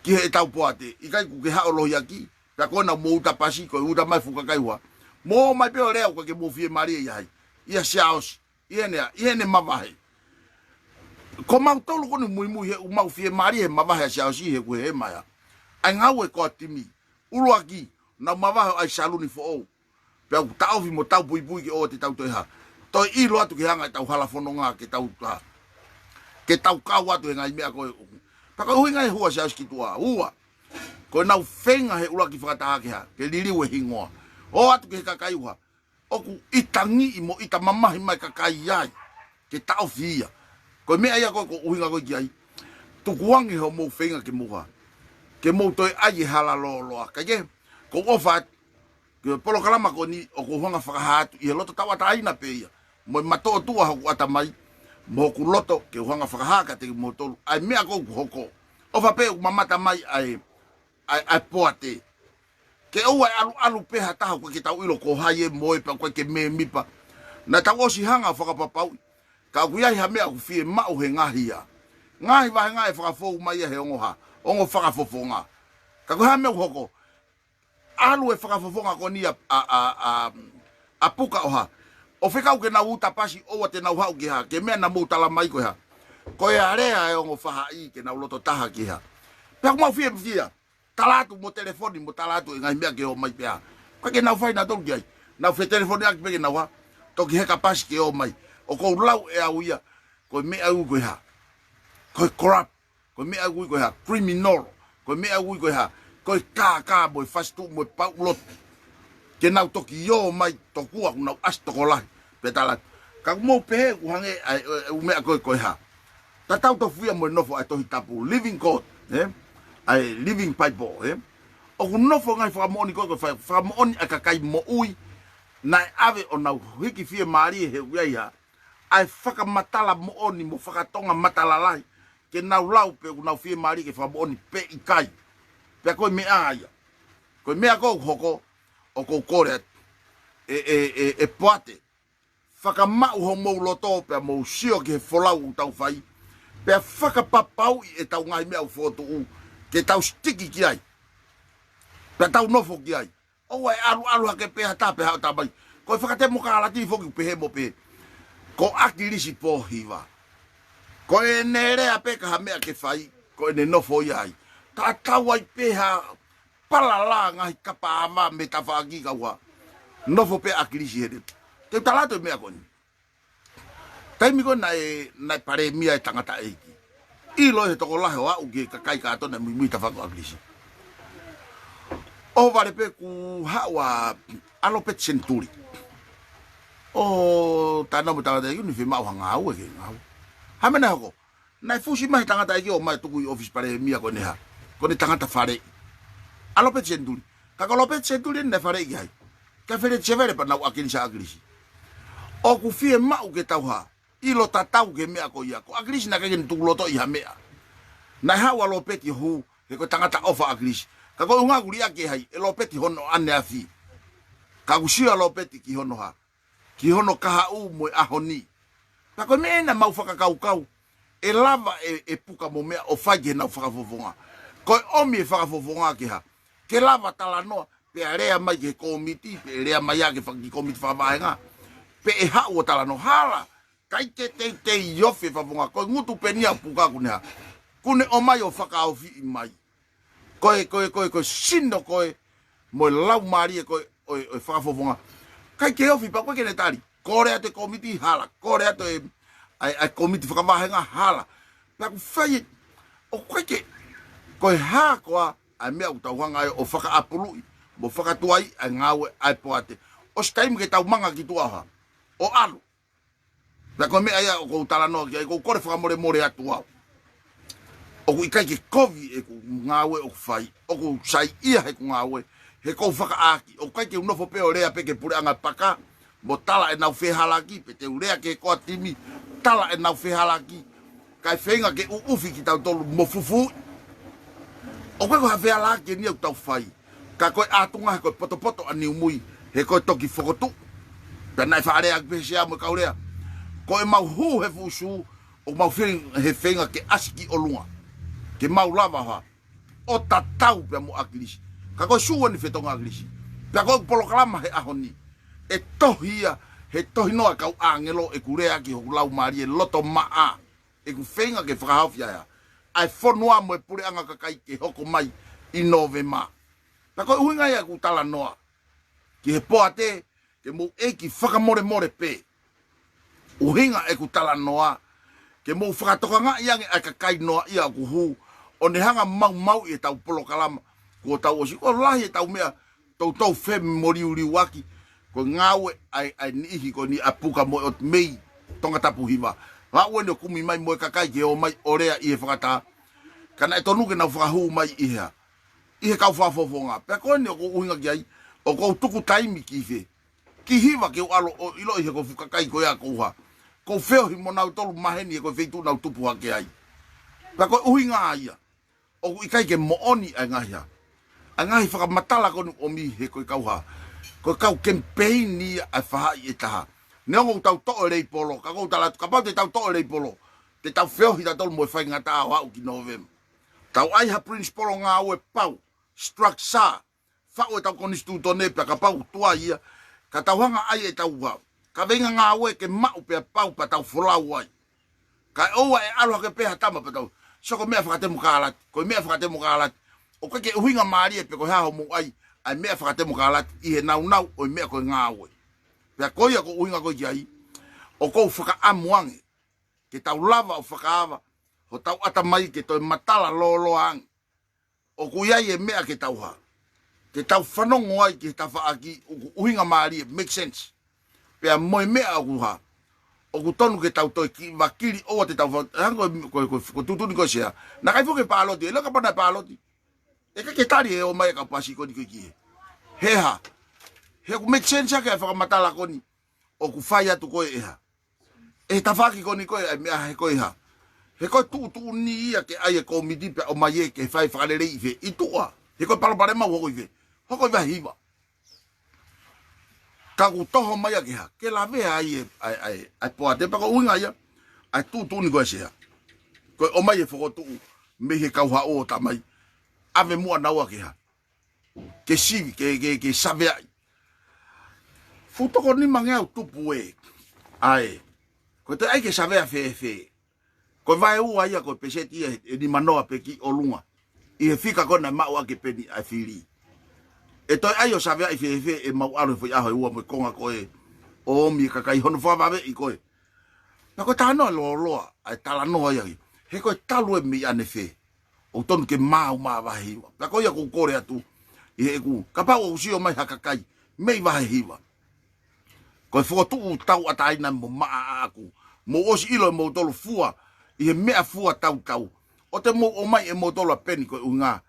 Ki heʻetau poate. ʻIkai ʻoku ke haʻo lohiaki. Pea ko ena mou uta pasi, ko e uta mai fuʻu kakai ua. Mou ō mai pē ʻo lea ʻoku ʻikai ke mou fiemālie ia hai. ʻIa Siaosi. ʻI heʻene, ʻi heʻene mavahe. Ko mautolu ko eni muimui he ʻoku mau fiemālie he mavahe ʻa Siaosi he ʻoku hē mai ʻa e ngāue ko ē ʻa e timi. ʻUluaki, Nau mavahe ʻo ʻai saluni foʻou. Pea ʻoku taʻofi mo tau puipui ke ʻoua te tau toe hā. Toe ʻilo atu ke hanga ʻetau hala fononga ke tau hā. Ke tau kau atu he ngaahi meʻa ko ē. Pea ko e ʻuhinga e hua Siaosi ki tuʻa. Ua. Ko ʻenau feinga he ʻuluaki fakataha ke hā. Ke liliu e hingoa. ʻOatu ki he kakai ʻoku hā. ʻOku ʻita ngiʻi mo ʻita mamahi mai kakai ai. Ke taʻofi ia. Ko e meʻa ia ko ē ʻoku ou ʻuhinga ko ē ki ai. Tukuange hoʻomou feinga ke mou hā. Ke mou toe ʻai e hala lōloa. Kae kehe, ʻoku ou ʻofa atu. Ki he polokalama ko eni ʻoku ou hanga fakahā atu. ʻI he loto tauʻatāina pē ia. Mo e matoʻotua hoku ʻatamai. Mo hoku loto ke u hanga fakahā kiate kimoutolu. ʻA e meʻa ko ē ʻoku hoko. ʻOfa pē ʻoku mamata mai ʻa e, ʻa e, ʻa e poate. Ke ʻoua ʻe ʻaluʻalu pē ha taha ʻoku ʻikai ke tau ʻilo ko hai e moe pea ʻoku ʻikai ke mēmipa. Naʻa tau ʻosi hanga ʻo fakapapauʻi. Ka ʻoku ʻi ai ha meʻa ʻoku fiemaʻu he ngaahi ia. Ngaahi vāhenga ʻe fakafou mai ia he ongo hā. Ongo fakafofonga. Ka ko e hā e meʻa ʻoku hoko. ʻAlu e fakafofonga ko eni ʻa, ʻa, ʻa, ʻa, ʻa Puka ʻo hā. ʻO fekau ke nau uta pasi ʻoua te nau haʻu ke hā. Ke meʻa naʻa mou tala mai ko e hā. Ko e alea e ongo fahaʻi ke nau loto taha ke hā. Pea ʻoku mau fiefia. Tala atu mo telefoni, mo tala atu e ngaahi meʻa ke ō mai pea. Ka ke nau fai nautolu ki ai. Nau fetelefoniʻaki pē ke nau hā. Toki heka pasi ke ō mai. ʻOku ou lau ʻe au ia. Ko e meʻa ʻoku ui ko e hā. Ko e corrupt. Ko e meʻa ʻoku ui ko e hā. Criminal. Ko e meʻa ʻoku ui ko e hā. Ko e kākā mo e fasituʻu mo e pauʻulotu. Ke nau toki ō mai tokua ʻoku nau ʻasi tokolahi. Pea tala atu. Ka ʻoku mou pehē ʻoku hangē ʻa e, ʻa e, ʻa e meʻa ko ē ko e hā. Tatau tofu ia mo e nofo ʻa e Tohi Tapu, Living God, ē? ʻA e Living Bible, ē? ʻOku nofo ngaahi fakamoʻoni ko ē ko e fai, fakamoʻoni ʻa e kakai moʻui, naʻe ʻave ʻo nau hiki fiemālie he ʻoku ʻi ai hā. ʻA e fakamatala moʻoni mo fakatonga matala lahi, ke nau lau pe ʻoku nau fiemālie ke fakamoʻoni pe ʻikai. Pea ko e meʻa ia. Ko e meʻa ko ē ʻoku hoko, ʻoku ou kole atu. ʻE, ʻe, ʻe, ʻe poate. Fakamaʻu homou loto pea mou sio ki he folau ʻoku tau fai. Pea fakapapauʻi ʻetau ngaahi meʻa ʻoku fokotuʻu. Ke tau sitiki ki ai. Pea tau nofo ki ai. ʻOua ʻe ʻaluʻalu hake pē ha taha pe ha ʻatamai. Ko e fakatemokālati foki ʻoku pehē mo pehē. Ko ʻAkilisi Pōhiva. Ko ʻene lea pē ka ha meʻa ke fai. Ko ʻene nofo ia ai. Tatau ai pē ha palala ngaahi kapa ava mei tafaʻaki kaua. Nofo pē ʻAkilisi heni. Te u tala atu e meʻa ko eni. Taimi ko ē naʻe, naʻe palēmia e tangataʻeiki. ʻIlo he tokolahi ʻo aʻu ki he kakai kātoa naʻe muimui tafaʻaki ʻo ʻAkilisi. ʻO vale pē kuo haʻu ʻa Lopeti Senituli. ʻO tala atu mo e tangataʻeiki ni fiemaʻu ha ngāue ke ngāue. Hā e meʻa naʻe hoko. Naʻe fusi mai e tangataʻeiki ʻo ō mai ʻo tuku ʻi ʻōfisi palēmia ko ʻene hā. Ko ʻene tangata faleʻi. ʻA Lopeti Senituli. Ka ko Lopeti Senituli naʻe faleʻi ki ai. Ka fele sevele pea nau ʻAkilisi ʻa ʻAkilisi. ʻOku fiemaʻu ke tau hā. ʻIlo tatau ki he meʻa ko ia. Ko ʻAkilisi naʻe ʻikai ke ne tuku loto ʻi ha meʻa. Naʻe haʻu ʻa Lopeti ʻo hū. He ko e tangata ʻofa ʻa ʻAkilisi. Ka ko e ʻuhinga ʻoku liʻaki ʻe hai. ʻE Lopeti hono ʻaneafi. Ka ʻoku sio ʻa Lopeti ki hono hā. Ki hono kahaʻu mo e ʻaho ni. Pea ko e meʻa ena mau fakakaukau. ʻE lava ʻe, ʻe Puka mo meʻa ʻo fai ki heʻenau fakafofonga. Ko e ʻomi e fakafofonga ke hā. Ke lava talanoa. Pea lea mai ki he kōmiti. Pea lea mai ʻa e faka-, ki he kōmiti fakavahenga. Pea ʻe haʻu ʻo talanoa hala. ʻIkai ke teitei ofi e fakafofonga. Ko e ngutu pē eni ʻa Puka ʻoku ne hā. ʻOku ne ʻomai ʻo fakaofiʻi mai. Ko e, ko e, ko e, ko e sino ko ē, mo e laumālie ko ē, ʻo e, ʻo e fakafofonga. ʻIkai ke ofi pea ʻoku ʻikai ke ne tali. Kole atu e kōmiti hala. Kole atu e, ʻa e, ʻa e kōmiti fakavahenga hala. Pea ʻoku fai, ʻoku ʻikai ke, ko e hā koā, ʻa e meʻa ʻoku tau hanga ai ʻo fakaʻapuluʻi, mo fakatuai, ʻa e ngāue, ʻa e poate. ʻOsi taimi ke tau manga ki tuʻa hā. ʻO ʻalu. Pea ko e meʻa ia ʻoku ou talanoa ki ai, ʻoku ou kole fakamolemole atu au. ʻOku ʻikai ke kovi ʻeku ngāue ʻoku fai, ʻoku ou saiʻia heʻeku ngāue, he ʻoku ou fakaʻaki, ʻoku ʻikai ke u nofo pē ʻo lea pē ki he puleʻanga paka, mo tala ʻenau fehalaki, pe te u lea ki he core timi, tala ʻenau fehalaki, kae feinga ke ʻuʻufi kitautolu mo fufū. ʻOku ʻikai ko ha fehalaki eni ʻoku tau fai. Ka ko e ʻatunga he ko e potopoto ʻa Niumui, he ko e toki fokotuʻu. Pea naʻe faʻa lea ʻaki pē he sea mo e kau lea. Ko ʻemau hū he fuʻu sū, ʻoku mau feinga, he feinga ke ʻasi ki ʻolunga. Ke mau lava hā. ʻO tatau pea mo ʻAkilisi. Ka ko e sū eni fetongi ʻa ʻAkilisi. Pea ko e polokalama he ʻaho ni. ʻE tohi ia, he tohi noa e kau ʻāngelo ʻeku lea ki hoku laumālie loto maʻa. ʻEku feinga ke fakahaofi ai ʻa e fonua mo e puleʻanga kakai ke hoko mai ʻi Nōvema. Pea ko e ʻuhinga ia ʻeku talanoa ki he poate, ke mou ʻeiki fakamolemole pē. ʻUhinga ʻeku talanoa, ke mou fakatokangaʻi ange ʻa e kakai noaʻia ʻoku hū, ʻo ne hanga maumauʻi ʻetau polokalama, kuo tau ʻosi, kuo lahi ʻetau meʻa, toutou femoliuliuaki, ko e ngāue ʻa e, ʻa e niʻihi ko eni ʻa Puka mo e ʻOtu mei Tongatapu Hiva. Laʻu eni ʻo kumi mai mo e kakai ke ō mai ʻo lea ʻi he fakataha. Ka naʻe tonu ke nau fakahū mai ʻi he hā, ʻi he kau fakafofonga. Pea ko eni ʻoku ou ʻuhinga ki ai, ʻoku ou tuku taimi ki fē, ki Hiva ke u ʻalu ʻo ʻiloʻi he ko e fuʻu kakai ko ia ʻoku ou hā, ʻoku ou feohi mo nautolu maheni he ko e feituʻu naʻa ku tupu hake ai. Pea ko e ʻuhinga ia, ʻoku ʻikai ke moʻoni ʻa e ngaahi hā, ʻa e ngaahi fakamatala ko eni ʻomi he ko e kau hā, ko e kau kemipeini ia ʻa e faʻahi ʻe taha. Neongo ʻoku tau toʻo e leipolo, ka ʻoku ou tala atu, kapau te tau toʻo e leipolo, te tau feohi tautolu mo e faingataʻa ʻo aʻu ki Nōvema. Tau ʻai ha principle ngāue pau, structure, faʻu ʻetau konisitūtone pea kapau tuai ia, ka tau hanga ʻai ʻetau hā, kaveinga ngāue ke maʻu pea pau pea tau folau ai. Kae ʻoua ʻe ʻalu hake pē ha tama pea tau, so ko e meʻa fakatemokalati, ko e meʻa fakatemokalati. ʻOku ʻikai ke ʻuhinga mālie pe ko e hā hoʻomou ʻai ʻa e meʻa fakatemokalati ʻi he naunau ʻo e meʻa ko e ngāue. Pea ko ia ko e ʻuhinga ko ē ki ai, ʻoku ou fakaʻamu ange ke tau lava ʻo fakaava hotau ʻatamai ke toe matala lōloa ange. ʻOku ʻi ai e meʻa ke tau hā, ke tau fanongo ai ki he tafaʻaki ʻoku ʻuhinga mālie, make sense. Pea mo e meʻa ʻoku hā, ʻoku tonu ke tau toe kiʻi vakili ʻoua te tau fa-, hangē ko, ko, ko, ko e tuʻutuʻuni ko ē ʻa Sea. Naʻe ʻikai foki ke pāloti, ʻe laka pana e pāloti. ʻE ʻikai ke tali e ō mai e kau Pasi ko eni ko ē ki he. He hā, he ʻoku make sense ʻaki ʻa e fakamatala ko eni ʻoku fai atu ko ē ʻe hā, ʻe he tafaʻaki ko eni ko ē ʻa e meʻa he ko e hā, he ko e tuʻutuʻuni ia ke ʻai e kōmiti pea ʻomai ē ke fai fakaleleiʻi fē, ʻi tuʻa. He ko e palopalema ʻoku hoko ʻi fē, hoko ʻi Vahehiva. Ka ʻoku toho mai ʻa e hā, ke lavea ai e, ʻa e, ʻa e, ʻa e poate pea ko e ʻuhinga ia ʻa e tuʻutuʻuni ko ē ʻa Sea. Ko e ʻomai e fokotuʻu mei he kau haʻu ʻo tā mai, ʻave muʻa naua ke hā, ke sivi, ke, ke, ke saveaʻi. Fuʻu toko nimangeau tupu ē, ʻa ē. Ko e toe ʻai ke savea fēfē? Ko e vaeua ia ko e peseti ia ʻe nimanoa pē ki ʻolunga ʻi he fika ko ē naʻe maʻu ʻaki e peni ʻa e fili. ʻE toe ʻai ʻo saveaʻi fēfē ʻe mau ʻalu he foʻi ʻaho ʻe ua mo e konga ko ē ʻo ʻomi e kakai hono fakavaveʻi ko ē. Naʻa ko e talanoa lōloa ʻa e talanoa ia ki he ko e talu ē mei ʻanefē. ʻOku tonu ke maau mai Vahehiva. Pea ko ia ʻoku ou kole atu ʻi heʻeku, kapau ʻoku sio mai ha kakai mei Vahehiva, ko e fokotuʻu tauʻatāina mo maʻa ʻaʻaku, mou ʻosi ʻilo ʻe moutolu fua ʻi he meʻa fua tautau, ʻo te mou ʻomai ʻe moutolu ʻa e peni ko e ʻuhinga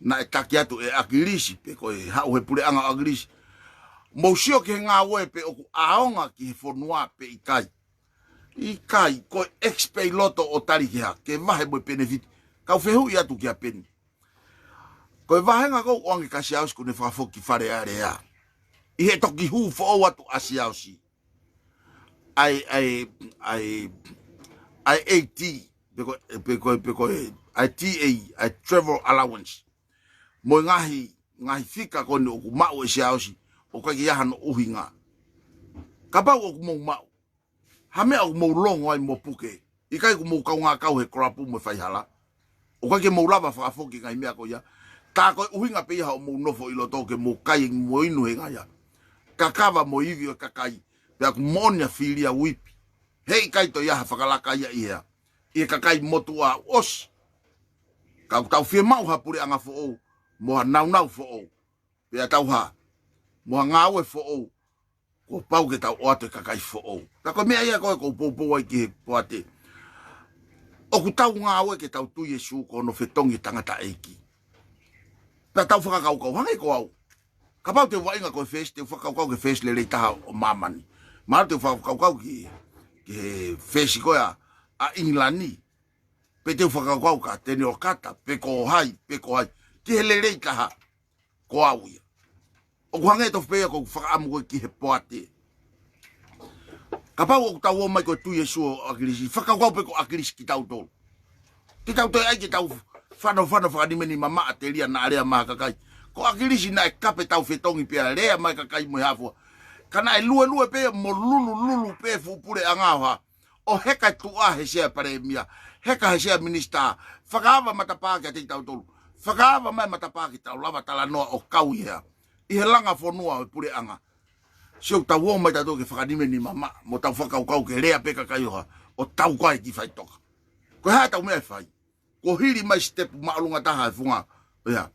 naʻe taki atu ʻe ʻAkilisi pe ko e haʻu he puleʻanga ʻo ʻAkilisi. Mou sio ki he ngāue pe ʻoku ʻaonga ki he fonua pe ʻikai. ʻIkai, ko e expect loto ʻo tali ke hā, ke vahe mo e penefiti. Kau fehuʻi atu kia Peni. Ko e vahenga ʻoku ʻoange kia Siaosi kuo ne fakafoki Fale Alea. ʻI he toki hū foʻou atu ʻa Siaosi ʻa e, ʻa e, ʻa e, ʻa e A T, pe ko, pe ko, pe ko e, ʻa e T A, ʻa e travel allowance. Mo e ngaahi, ngaahi fika ko eni ʻoku maʻu ʻe Siaosi, ʻoku ʻikai ke ʻi ai hano ʻuhinga. Kapau ʻoku mou maʻu ha meʻa ʻoku mou longo ai mo puke, ʻikai ʻoku mou kaungā kau he kolapu mo e faihala, ʻoku ʻikai ke mou lava fakafoki ngaahi meʻa ko ia. Tā ko e ʻuhinga pē ia hoʻomou nofo ʻi loto ke mou kai mo inu he ngaahi hā, kakava mo e ivi ʻo e kakai, pea ʻoku moʻoni ʻa e fili ʻa e uipi. He ʻikai toe ʻi ai ha fakalaka ia ʻi hea, ʻi he kakai motuʻa ʻosi. Ka ʻoku tau fiemaʻu ha puleʻanga foʻou, mo ha naunau foʻou, pea tau hā, mo ha ngāue foʻou, kuo pau ke tau ʻoatu e kakai foʻou. Ka ko e meʻa ia ko ē ʻoku ou poupou ai ki he poate. ʻOku tau ngāue ke tau tui Sīsū ko hono fetongi e tangataʻeiki. Pea tau fakakaukau, hangē ko au. Kapau te u vaʻinga ko e first, te u fakakaukau ki he first lelei taha ʻo māmani. Mahalo te u fakakaukau ki, ki he first ko ē ʻa, ʻa ʻIngilani. Pe te u fakakaukau kia Teniolo Kata, pe ko hai, pe ko hai. Ki he lelei taha. Ko au ia. ʻOku hangē tofu pē ia ko ʻeku fakaʻamu ko ē ki he poate. Kapau ʻoku tau ō mai ko e tui Sīsū ʻo ʻAkilisi, fakakaukau pē ko ʻAkilisi kitautolu. Kitautolu ʻai ke tau fanofano fakanimanima maʻa telia naʻa lea mai ha kakai. Ko ʻAkilisi naʻe kape tau fetongi pea lea mai e kakai mo e hā fua. Ka naʻe luelue pē mo lulululu pē fuʻu puleʻanga ʻo hā, ʻo heka e tuʻa he sea palēmia, heka he sea minisitā, fakaava matapā kiate kitautolu. Fakaava mai matapā ke tau lava talanoa ʻo kau ʻi he, ʻi he langa fonua ʻo e puleʻanga. Sio, tau ō mai tautolu ke fakanimenima maʻa, mo tau fakakaukau ke lea pē kakai ʻo hā, ʻo tau koe ki faʻitoka. Ko e hā ʻetau meʻa ʻe fai? Ko e hili mai step māʻolunga taha e funga, ʻo e hā,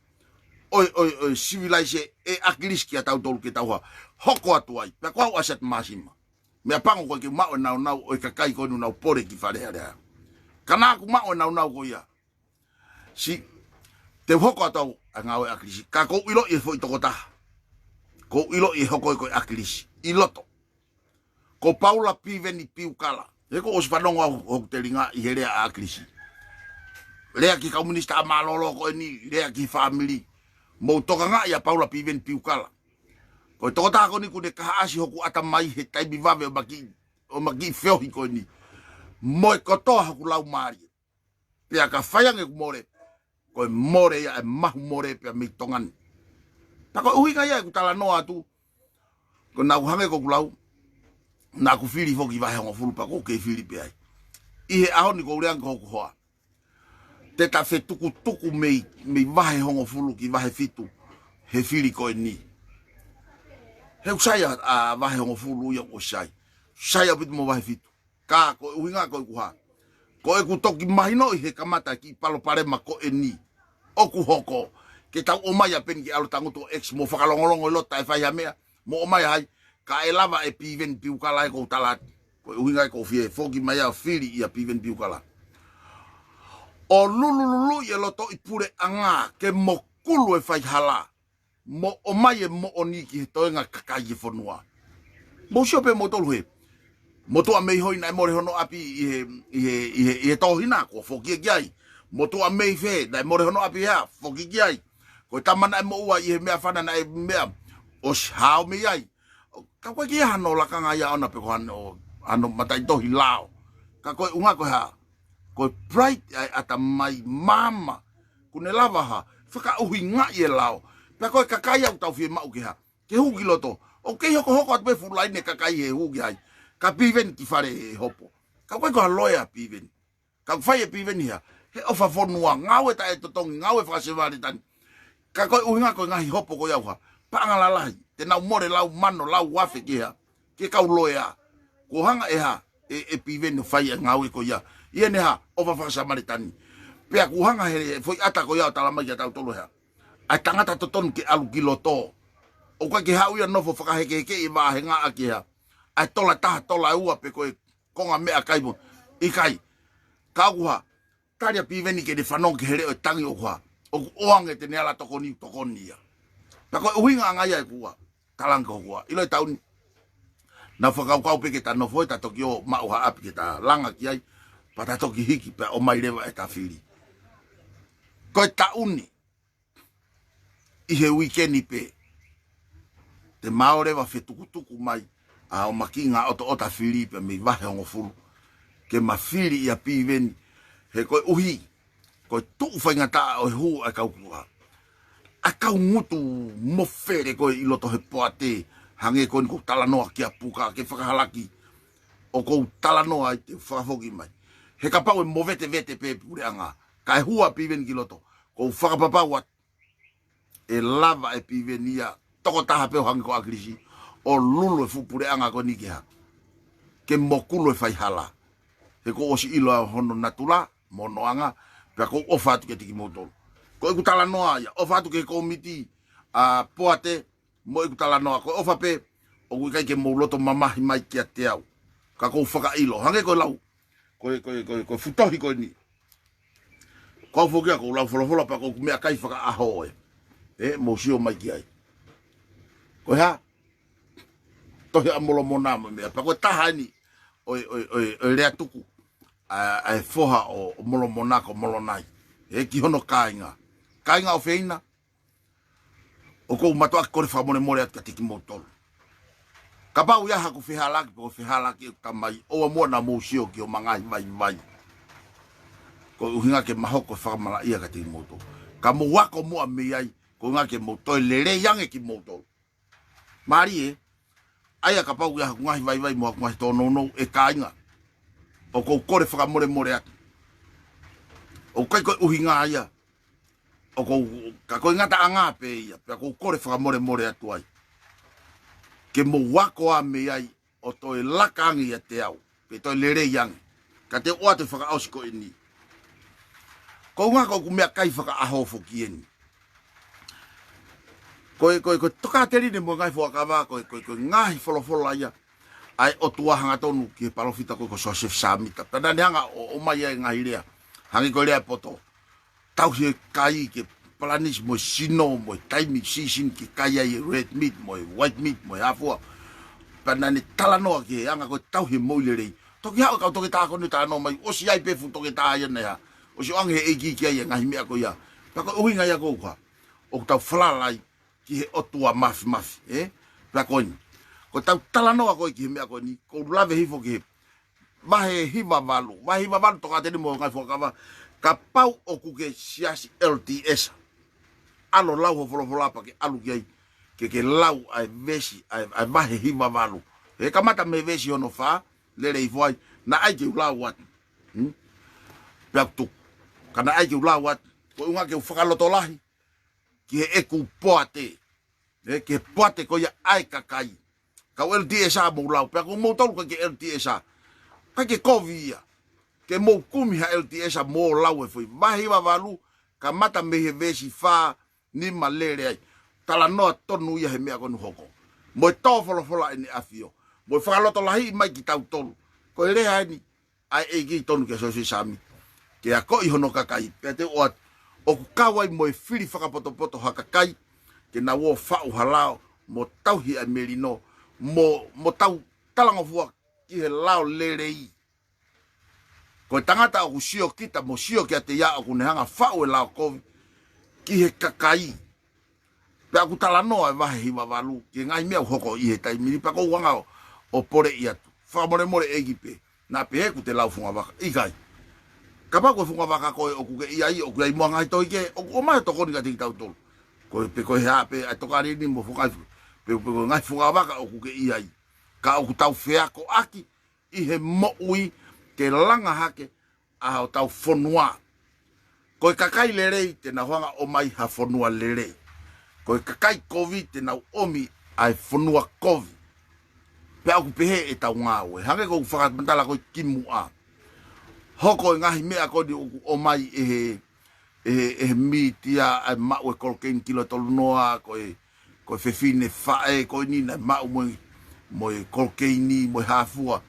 ʻo e, ʻo e, ʻo e sivilaise ʻe ʻAkilisi kia tautolu ke tau hā, hoko atu ai. Pea ko au ʻa Seti Māsima, meʻapango ko e ke maʻu e naunau ʻo e kakai ko eni ʻoku nau pole ki Fale Alea. Ka naʻa ku maʻu e naunau ko ia. Sio, te u hoko atu au ʻa e ngāue ʻa ʻAkilisi. Ka ʻoku ou ʻiloʻi e foʻi tokotaha ʻoku ou ʻiloʻi ʻe hoko ia ko e ʻAkilisi ʻi loto. Ko Paula Piveni Piukala. He ʻoku ou ʻosi fanongo au hoku telinga ʻi he lea ʻa ʻAkilisi. Lea ki he kau minisitā mālōlō ko eni, lea ki he fāmili. Mou tokangaʻi ʻa Paula Piveni Piukala. Ko e tokotaha ko eni ʻoku ne kahaʻasi hoku ʻatamai he taimi vave ʻo ma kiʻi, ʻo ma kiʻi feohi ko eni. Mo e kotoa hoku laumālie. Pea ka fai ange ʻeku mole, ko e mole ia ʻe mahu mole pea mei Tonga ni. Pea ko e ʻuhinga ia ʻeku talanoa atu, ko ʻeku hangē ko ʻeku lau, naʻa ku fili foki vahe hongofulu pea ʻoku ou kei fili pē ai. ʻI he ʻaho ni ʻoku ou lea ange ko hoku hoa. Te ta fetukutuku mei, mei vahe hongofulu ki vahe fitu he fili ko eni. He ʻoku sai ʻa, ʻa vahe hongofulu ia ʻoku sai. Sai ʻaupito mo vahe fitu. Ka ko e ʻuhinga ko ʻeku hā, ko ʻeku toki mahinoʻi he kamata e kiʻi palopalema ko eni ʻoku hoko. Ke tau ō mai ʻa Peni ke ʻalu tangutu ʻo X mo fakalongolongo ʻi loto ʻe fai ha meʻa, mo ō mai ʻa hai, ka ʻe lava ʻe Piveni Piukala ʻe ʻoku ou tala atu. Ko e ʻuhinga ʻoku ou fie foki mai ʻo fili ʻia Piveni Piukala. ʻO lulululuʻi e lotoʻi puleʻanga ke mokulu e faihala. Mo ō mai e moʻoni ki he toenga kakai e fonua. Mou sio pē moutolu he. Motuʻa mei Hoi naʻe mole hono ʻapi ʻi he, ʻi he, ʻi he, ʻi he Tohina, kuo foki ia ki ai. Motuʻa mei fē, naʻe mole hono ʻapi hea, foki ki ai. Ko e tama naʻe moʻua ʻi he meʻafana naʻe meʻa, ʻosi hao mei ai. Ka ʻoku ʻikai ke ʻi ai hano lakanga ia ʻona pe ko hano, hano mataʻitohi lao. Ka ko e ʻuhinga ko e hā, ko e pride ʻa e ʻatamai māmā. ʻOku ne lava hā, fakaʻuhingaʻi e lao. Pea ko e kakai ʻoku tau fiemaʻu ke hā, ke hū ki loto. ʻOku kei hokohoko atu pē fuʻu laine kakai he hū ki ai. Ka Piveni ki fale he hopo. Ka ʻoku ʻikai ko ha loea Piveni. Ka ʻoku fai ʻe Piveni hā, he ʻofa fonua, ngāue taʻetotongi, ngāue fakasevālitani. Ka ko e ʻuhinga ko e ngaahi hopo ko ia ʻoku hā, paʻanga lalahi, te nau mole lau mano, lau afe ke hā, ke kau loea. Kuo hanga ʻe hā, ʻe, ʻe Piveni ʻo fai e ngāue ko ia. ʻI heʻene hā, ʻofa fakasevālitani. Pea kuo hanga he, he foʻi ʻata ko ia ʻo tala mai kia tautolu hā, ʻa e tangata totonu ke ʻalu ki loto. ʻOku ʻikai ke haʻu ia ʻo nofo fakahekehekeʻi e vāhenga ʻaki hā, ʻa e tola ʻe taha, tola ʻe ua pe ko e konga meʻakai mo. ʻIkai. Ka ʻoku hā, tali ʻa Piveni ke ne fanongo ki he leʻo ʻo e tangi ʻoku hā, ʻoku ʻoange te ne ala tokoni, tokoni ia. Pea ko e ʻuhinga ʻanga ia ʻeku ʻa, tala ange ko hoku ʻa, ʻilo e taʻu ni. Naʻa fakakaukau pē ke ta nofo ʻo ta toki ō maʻu ha ʻapi ke ta langa ki ai, pea ta toki hiki pea ō mai leva ʻeta fili. Ko e taʻu ni, ʻi he uike ni pē, te ma ō leva fetukutuku mai, ʻa ʻo ma kiʻi ngāue ʻotoʻota fili pē mei vahe hongofulu. Ke ma fili ʻia Piveni, he koeʻuhi, ko e tuʻu faingataʻa ʻo e hū ʻa e kau kuka. ʻA e kau ngutu mofele ko ē ʻi loto he poate, hangē ko eni ʻoku ou talanoa kia Puka, ke fakahalaki, ʻoku ou talanoa ai te u fakafoki mai. He kapau ʻe movetevete pē puleʻanga, kae hū ʻa Piveni ki loto, ʻoku ou fakapapau atu ʻe lava ʻe Piveni ia, tokotaha pē ʻo hangē ko ʻAkilisi, ʻo lulu e fuʻu puleʻanga ko eni ke hā, ke mokulu e faihala. He kuo u ʻosi ʻilo ʻa hono natula, mo hono anga, pea ʻoku ou ʻofa atu kiate kimoutolu. Ko ʻeku talanoa ia, ʻofa atu ki he kōmiti ʻa poate, mo ʻeku talanoa, ko e ʻofa pē, ʻoku ʻikai ke mou loto mamahi mai kiate au. Ka ʻoku ou fakaʻilo, hangē ko e lau, ko e, ko e, ko e, ko e fuʻu tohi ko eni. Ko au foki ia ʻoku ou lau folofola pea ʻoku ou meʻakai fakaʻaho ē. Ē, mou sio mai ki ai. Ko e hā? Tohi ʻa Molomona mo e meʻa. Pea ko e taha eni ʻo e, ʻo e, ʻo e, ʻo e lea tuku ʻa, ʻa e foha ʻo, ʻo Molomona ko Molonai. Ē, ki hono kāinga. Kāinga ʻofeina, ʻoku ou mātuʻaki kole fakamolemole atu kiate kimoutolu. Kapau ʻe ʻi ai haʻaku fehālaaki, pe ko e fehālaaki ʻeku tamai, ʻoua muʻa naʻa mou sio ki hoʻoma ngaahi vaivai. Ko e ʻuhinga ke ma hoko ko e fakamalaʻia kiate kimoutolu. Ka mou ako muʻa mei ai, ko e ʻuhinga ke mou toe lelei ange kimoutolu. Mālie, ʻa ia kapau ʻe ʻi ai haʻaku ngaahi vaivai mo haʻaku ngaahi tōnounou ʻe kāinga, ʻoku ou kole fakamolemole atu. ʻOku ʻikai ko e ʻuhinga ia ʻoku ou, ka ko e ngataʻanga pē ia, pea ʻoku ou kole fakamolemole atu ai. Ke mou ako ā mei ai ʻo toe laka ange ʻiate au, pe toe lelei ange. Ka te u ʻoatu e fakaʻosi ko eni. Ko e ʻuhinga ko ʻeku meʻakai fakaʻaho foki eni. Ko e, ko e, ko e tokāteline mo e ngaahi fuakava, ko e, ko e, ko e ngaahi folofola ia ʻa e ʻOtua hangatonu ki he palōfita ko, ko Siosefa Sāmita. Pea naʻa ne hanga ʻo, ʻomai ai e ngaahi lea. Hangē ko e lea poto. Tauhi e kai ke palanisi mo e sino, mo e taimi season ke kai ai e red meat, mo e white meat, mo e hā fua. Pea naʻa ne talanoa ki he anga ko e tauhi e moʻui lelei. Toki haʻu e kau toketā ko eni ʻo talanoa mai, ʻosi ʻi ai pē e fuʻu toketā ia naʻe hā. ʻOsi ʻoange ʻe he ʻEiki ki ai e ngaahi meʻa ko ia. Pea ko e ʻuhinga ia ko ʻeku hā, ʻoku tau falala ai ki he ʻOtua Māfimafi, ē? Pea ko eni. Ko ʻetau talanoa ko ē ki he meʻa ko eni, ʻoku ou lave hifo ki he vahe hiva valu. Vahe hiva valu, tokāteline mo e ngaahi fuakava. Kapau ʻoku ke siasi L D S, ʻalu ʻo lau hoʻo folofola pea ke ʻalu ki ai, ke ke lau ʻa e veesi, ʻa e, ʻa e vahe hiva valu. He kamata mei he veesi hono fā, lele hifo ai, naʻe ʻai ke u lau atu. Hmm? Pea ʻoku tuku. Ka naʻe ʻai ke u lau atu. Ko e ʻuhinga ke u fakalotolahi ki heʻeku poate. Ē, ki he poate ko ia ʻa e kakai. Kau L D S ʻa mou lau, pea ko moutolu ʻikai ke L D S ʻa. ʻIkai ke kovi ia. Ke mou kumi ha L D S ʻa mo lau e foʻi vahe hiva valu, kamata mei he veesi fā, nima lele ai. Talanoa tonu ia he meʻa ko eni ʻoku hoko. Mo e tō folofola ʻEne ʻAfio. Mo e fakalotolahiʻi mai kitautolu. Ko e lea eni ʻa e ʻEiki tonu kia Siosefa Sāmita. Ke akoʻi hono kakai, pea te u ʻoatu, ʻoku kau ai mo e fili fakapotopoto ha kakai, ke nau ō ʻo faʻu ha lao, mo tauhi ʻa e melino, mo, mo tau talangofua ki he lao lelei. Ko e tangata ʻoku sio kita mo sio kiate ia ʻoku ne hanga ʻo faʻu e lao kovi ki he kakai. Pea ʻoku talanoa e vahe hiva valu ki he ngaahi meʻa ʻoku hoko ʻi he taimi ni, pea ʻoku ou hanga ʻo, ʻo poleʻi atu. Fakamolemole ʻEiki pē, naʻa pehē ʻoku te lau fungavaka. ʻIkai. Kapau ko e fungavaka ko ē ʻoku ke ʻi ai, ʻoku ʻi ai mo ha ngaahi tohi kehe, ʻoku ʻomai ʻo tokoni kiate kitautolu. Ko e, pe ko e hā pē ʻa e tokāteline mo e ngaahi fu-, pe, pe ko e ngaahi fungavaka ʻoku ke ʻi ai. Ka ʻoku tau feakoʻaki ʻi he moʻui ke langa hake ʻa hotau fonua. Ko e kakai lelei te nau hanga ʻo ʻomai ha fonua lelei. Ko e kakai kovi te nau ʻomi ʻa e fonua kovi. Pea ʻoku pehē ʻetau ngāue. Hangē ko ʻeku fakamatala ko ē kimuʻa. Hoko e ngaahi meʻa ko eni ʻoku ʻomai ʻe he, ʻe he, ʻe he mītia, ʻa e maʻu e kolokeini kilo tolunoa, ko e, ko e fefine faʻē ko eni naʻe maʻu mo e, mo e kolokeini, mo e hā fua.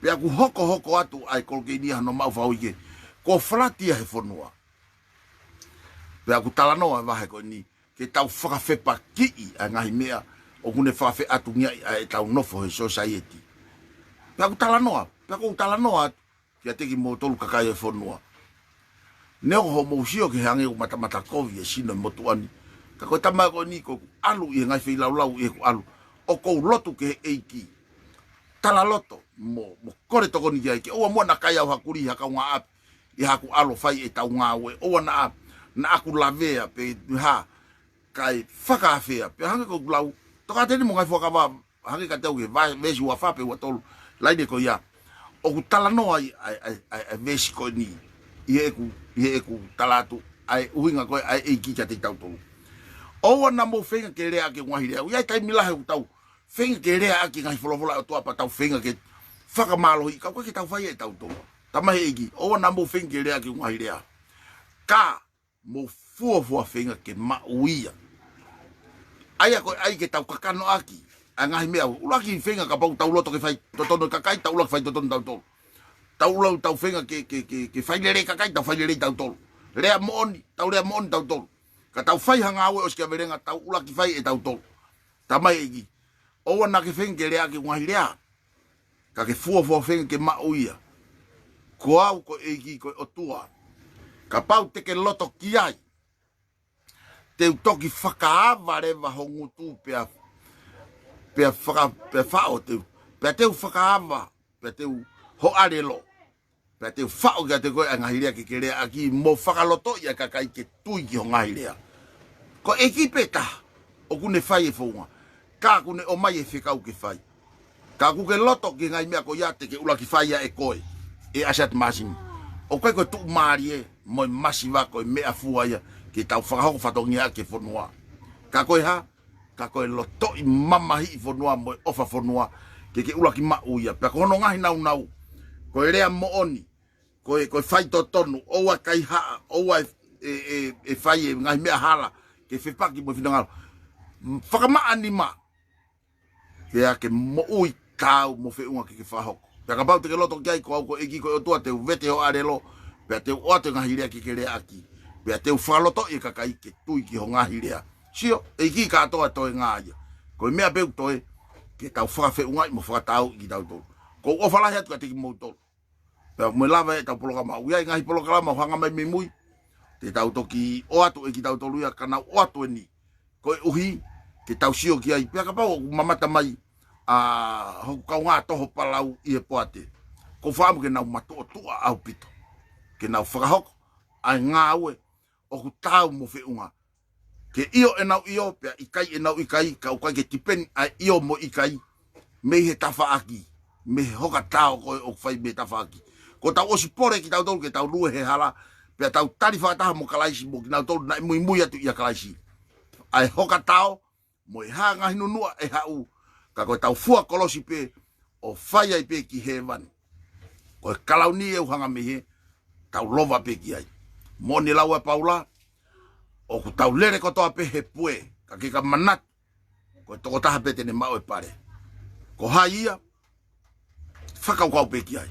Pea ʻoku hokohoko atu ʻa e kolokeini ʻa hono maʻu fakaʻuike. Kuo falati ia he fonua. Pea ʻoku talanoa e vahe ko eni, ke tau fakafepakiʻi ʻa e ngaahi meʻa ʻoku ne fakafeʻatungiaʻi ʻa ʻetau nofo he society. Pea ʻoku talanoa, pea ʻoku talanoa atu kiate kimoutolu kakai e fonua. Neongo hoʻomou sio ki he hangē ʻoku matamata kovi e sino e motuʻa ni. Ka ko e tama ko eni ʻoku ou ʻalu ʻi he ngaahi feilaulau ʻi heʻeku ʻalu. ʻOku ou lotu ki he ʻEiki. Talaloto mo, mo kole tokoni ki ai ke ʻoua muʻa naʻa kai au ha kulī ha kaungāʻapi ʻi haʻaku ʻalu ʻo fai ʻetau ngāue. ʻOua naʻa, naʻa ku lavea pe hā, kae fakaafea. Pea hangē ko ʻeku lau, tokāteline mo e ngaahi fuakava, hangē kiate au he va-, veesi ua fā pe ua tolu, laine ko ia. ʻOku talanoa ai ʻa e, ʻa e, ʻa e, ʻa e veesi ko eni, ʻi heʻeku, ʻi heʻeku tala atu ʻa e ʻuhinga ko ē ʻa e ʻEiki kiate kitautolu. ʻOua naʻa mou feinga ke leaʻaki ʻeku ngaahi lea. ʻI ai e taimi lahi ʻoku tau feinga ke leaʻaki e ngaahi folofola ʻa e ʻOtua pea tau feinga ke fakamālohiʻi, ka ʻoku ʻikai ke tau fai ia ʻe tautolu. Talamai ʻe he ʻEiki, ʻoua naʻa mou feinga ke leaʻaki ʻeku ngaahi lea. Ka mou fuofua feinga ke maʻu ia. ʻA ia ko e ʻai ke tau kakanoʻaki ʻa e ngaahi meʻa. ʻUluaki feinga kapau tau loto ke fai totonu e kakai, tau ʻuluaki fai totonu tautolu. Tau lau, tau feinga ke, ke, ke, ke fai lelei e kakai, tau fai lelei tautolu. Lea moʻoni, tau lea moʻoni tautolu. Ka tau fai ha ngāue ʻosi kia velenga, tau ʻuluaki fai ʻe tautolu. Talamai ʻe he ʻEiki, ʻoua naʻa ke feinga ke leaʻaki ʻeku ngaahi lea, ka ke fuofua feinga ke maʻu ia. Ko au ko e ʻEiki ko e ʻOtua. Kapau te ke loto ki ai, te u toki fakaava leva ho ngutu pea, pea faka-, pea faʻo te u, pea te u fakaava, pea te u hoʻalelo. Pea te u faʻo kiate koe ʻa e ngaahi lea ke ke leaʻaki mo fakalotoʻi ʻa e kakai ke tui ki ho ngaahi lea. Ko e ʻEiki pē taha ʻoku ne fai e founga, ka ʻoku ne ʻomai e fekau ke fai. Ka ʻoku ke loto ki he ngaahi meʻa ko ia te ke ʻuluaki fai ia ʻe koe, ʻe ʻasi atu māsima. ʻOku ʻikai ko e tuʻumālie mo e masiva ko e meʻa fua ia ke tau fakahoko fatongia ki he fonua. Ka ko e hā? Ka ko e lotoʻi mamahiʻi fonua mo e ʻofa fonua, ke ke ʻuluaki maʻu ia. Pea ko hono ngaahi naunau, ko e lea moʻoni, ko e, ko e faitotonu, ʻoua ʻe kaihaʻa, ʻoua ʻe, ʻe, ʻe, ʻe fai e ngaahi meʻa hala, ke fepaki mo e finangalo. Fakamaʻa nima, pea ke moʻui taau mo feʻunga ke ke fakahoko. Pea kapau te ke loto ki ai, ko au ko e ʻEiki ko e ʻOtua, te u vete ho ʻālelo, pea te u ʻoatu e ngaahi lea ke ke leaʻaki, pea te u fakalotoʻi e kakai ke tui ki ho ngaahi lea. Sio, ʻEiki, kātoa e toenga ia. Ko e meʻa pē ʻoku toe, ke tau fakafeʻungaʻi mo fakatauʻi kitautolu. Ko u ʻofa lahi atu kiate kimoutolu. Pea mo e lava ʻetau polokalama, ʻoku ʻi ai e ngaahi polokalama ʻoku hanga mai mei mui, te tau toki ʻoatu ʻe kitautolu ia, ka naʻa ku ʻoatu eni koeʻuhi ke tau sio ki ai. Pea kapau ʻoku mamata mai ʻa hoku kaungā toho palau ʻi he poate, ʻoku ou fakaʻamu ke nau matuʻotuʻa ʻaupito, ke nau fakahoko ʻa e ngāue ʻoku taau mo feʻunga. Ke ʻio ʻenau ʻio, pea ʻikai ʻenau ʻikai, ka ʻoku ʻikai ke tipeni ʻa e ʻio mo e ʻikai mei he tafaʻaki, mei he hoka tao ko ē ʻoku fai mei he tafaʻaki. Kuo tau ʻosi pole kitautolu ke tau lue he hala, pea tau tali fakataha mo Kalaisi, mo kinautolu naʻe muimui atu ʻia Kalaisi. ʻA e hoka tao, mo e hā ngaahi nunuʻa ʻe haʻu, ka ko ʻetau fua kolosi pē, ʻo fai ai pē ki hēvani. Ko e kalauni ʻe hanga mei hē, tau lova pē ki ai. Moʻoni e lau ʻa Paula, ʻoku tau lele kotoa pē he pue, ka ke ka manatu, ko e tokotaha pē te ne maʻu e pale. Ko hai ia? Fakakaukau pē ki ai.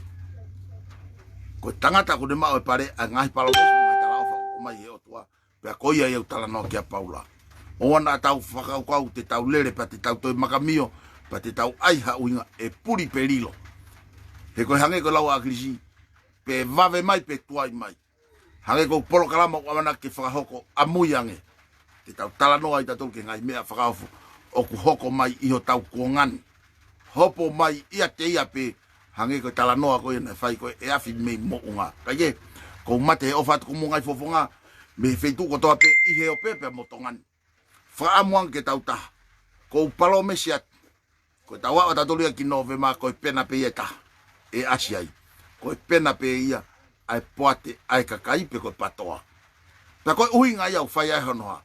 Ko e tangata ʻoku ne maʻu e pale, ʻa e ngaahi palōmesi mo e ngaahi talaʻofa ʻoku ʻomai ʻe he ʻOtua, pea ko ia ia ʻoku talanoa ki ai ʻa Paula. ʻOua naʻa tau fakakaukau te tau lele pea te tau toe makamio, pea te tau ʻai ha ʻuhinga, ʻe puli pe lilo. He ko e hangē ko e lau ʻa ʻAkilisi, pe vave mai pe tuai mai. Hangē ko e polokalama ʻoku ʻamanaki ke fakahoko ʻamui ange, te tau talanoa ai tautolu ki he ngaahi meʻa fakaofo ʻoku hoko mai ʻi hotau kuonga ni. Hopo mai ʻiate ia pē, hangē ko e talanoa ko ia naʻe fai ko ē ʻe Afi mei Moʻunga. Kae kehe, ʻoku ou mate he ʻofa atu ki homou ngaahi fofonga, mei he feituʻu kotoa pē ʻi he ope pea mo Tonga ni. Fakaʻamu ange ke tau taha. ʻOku ou palōmesi atu, ko ʻetau aʻu ʻa tautolu ia ki Nōvema, ko e pena pē ia ʻe taha ʻe ʻasi ai. Ko e pena pē ia ʻa e poate ʻa e kakai pe ko e PATOA. Pea ko e ʻuhinga ia ʻoku fai ai hono hā?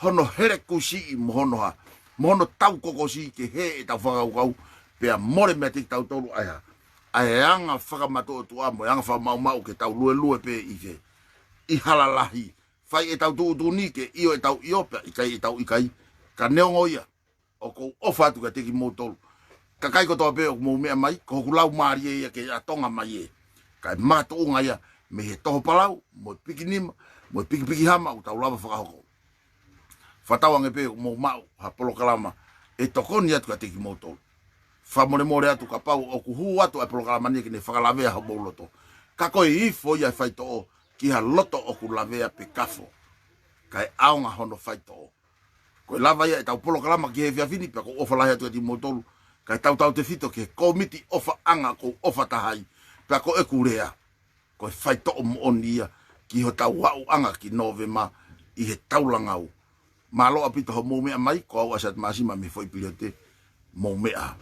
Hono hele kusiʻi mo hono hā? Mo hono tau kokosi ke hē ʻetau fakakaukau, pea mole meiate kitautolu ʻa e hā? ʻA e anga fakamatuʻotuʻa mo e anga fakamaʻumaʻu ke tau luelue pē ʻi fē? ʻI hala lahi. Fai ʻetau tuʻutuʻuni ke ʻio ʻetau ʻio pea ʻikai ʻetau ʻikai. Ka neongo ia, ʻoku ou ʻofa atu kiate kimoutolu. Kakai kotoa pē ʻoku mou meʻa mai, ko hoku laumālie ia ke ʻatonga mai ē. Kae makatuʻunga ia mei he toho palau, mo e pikinima, mo e pikipiki hama ʻoku tau lava fakahoko. Fakatauange pē ʻoku mou maʻu ha polokalama ʻe tokoni atu kiate kimoutolu. Fakamolemole atu kapau ʻoku hū atu ʻa e polokalama ni ke ne fakalavea homou loto. Ka ko e ifo ia e faitoʻo ki ha loto ʻoku lavea pe kafo, kae ʻaonga hono faitoʻo. Ko e lava ia ʻetau polokalama ki he efiafi ni, pea ʻoku ou ʻofa lahi atu kiate kimoutolu, kae tautautefito ki he kōmiti ʻofaʻanga ʻoku ou ʻofa taha ai, pea ko ʻeku lea, ko e faitoʻo moʻoni ia ki hotau aʻuʻanga ki Nōvema ʻi he taulangau. Mālō ʻaupito hoʻomou meʻa mai, ko au ʻa Siate Māsima mei Foʻi Piliote, mou meʻa ā.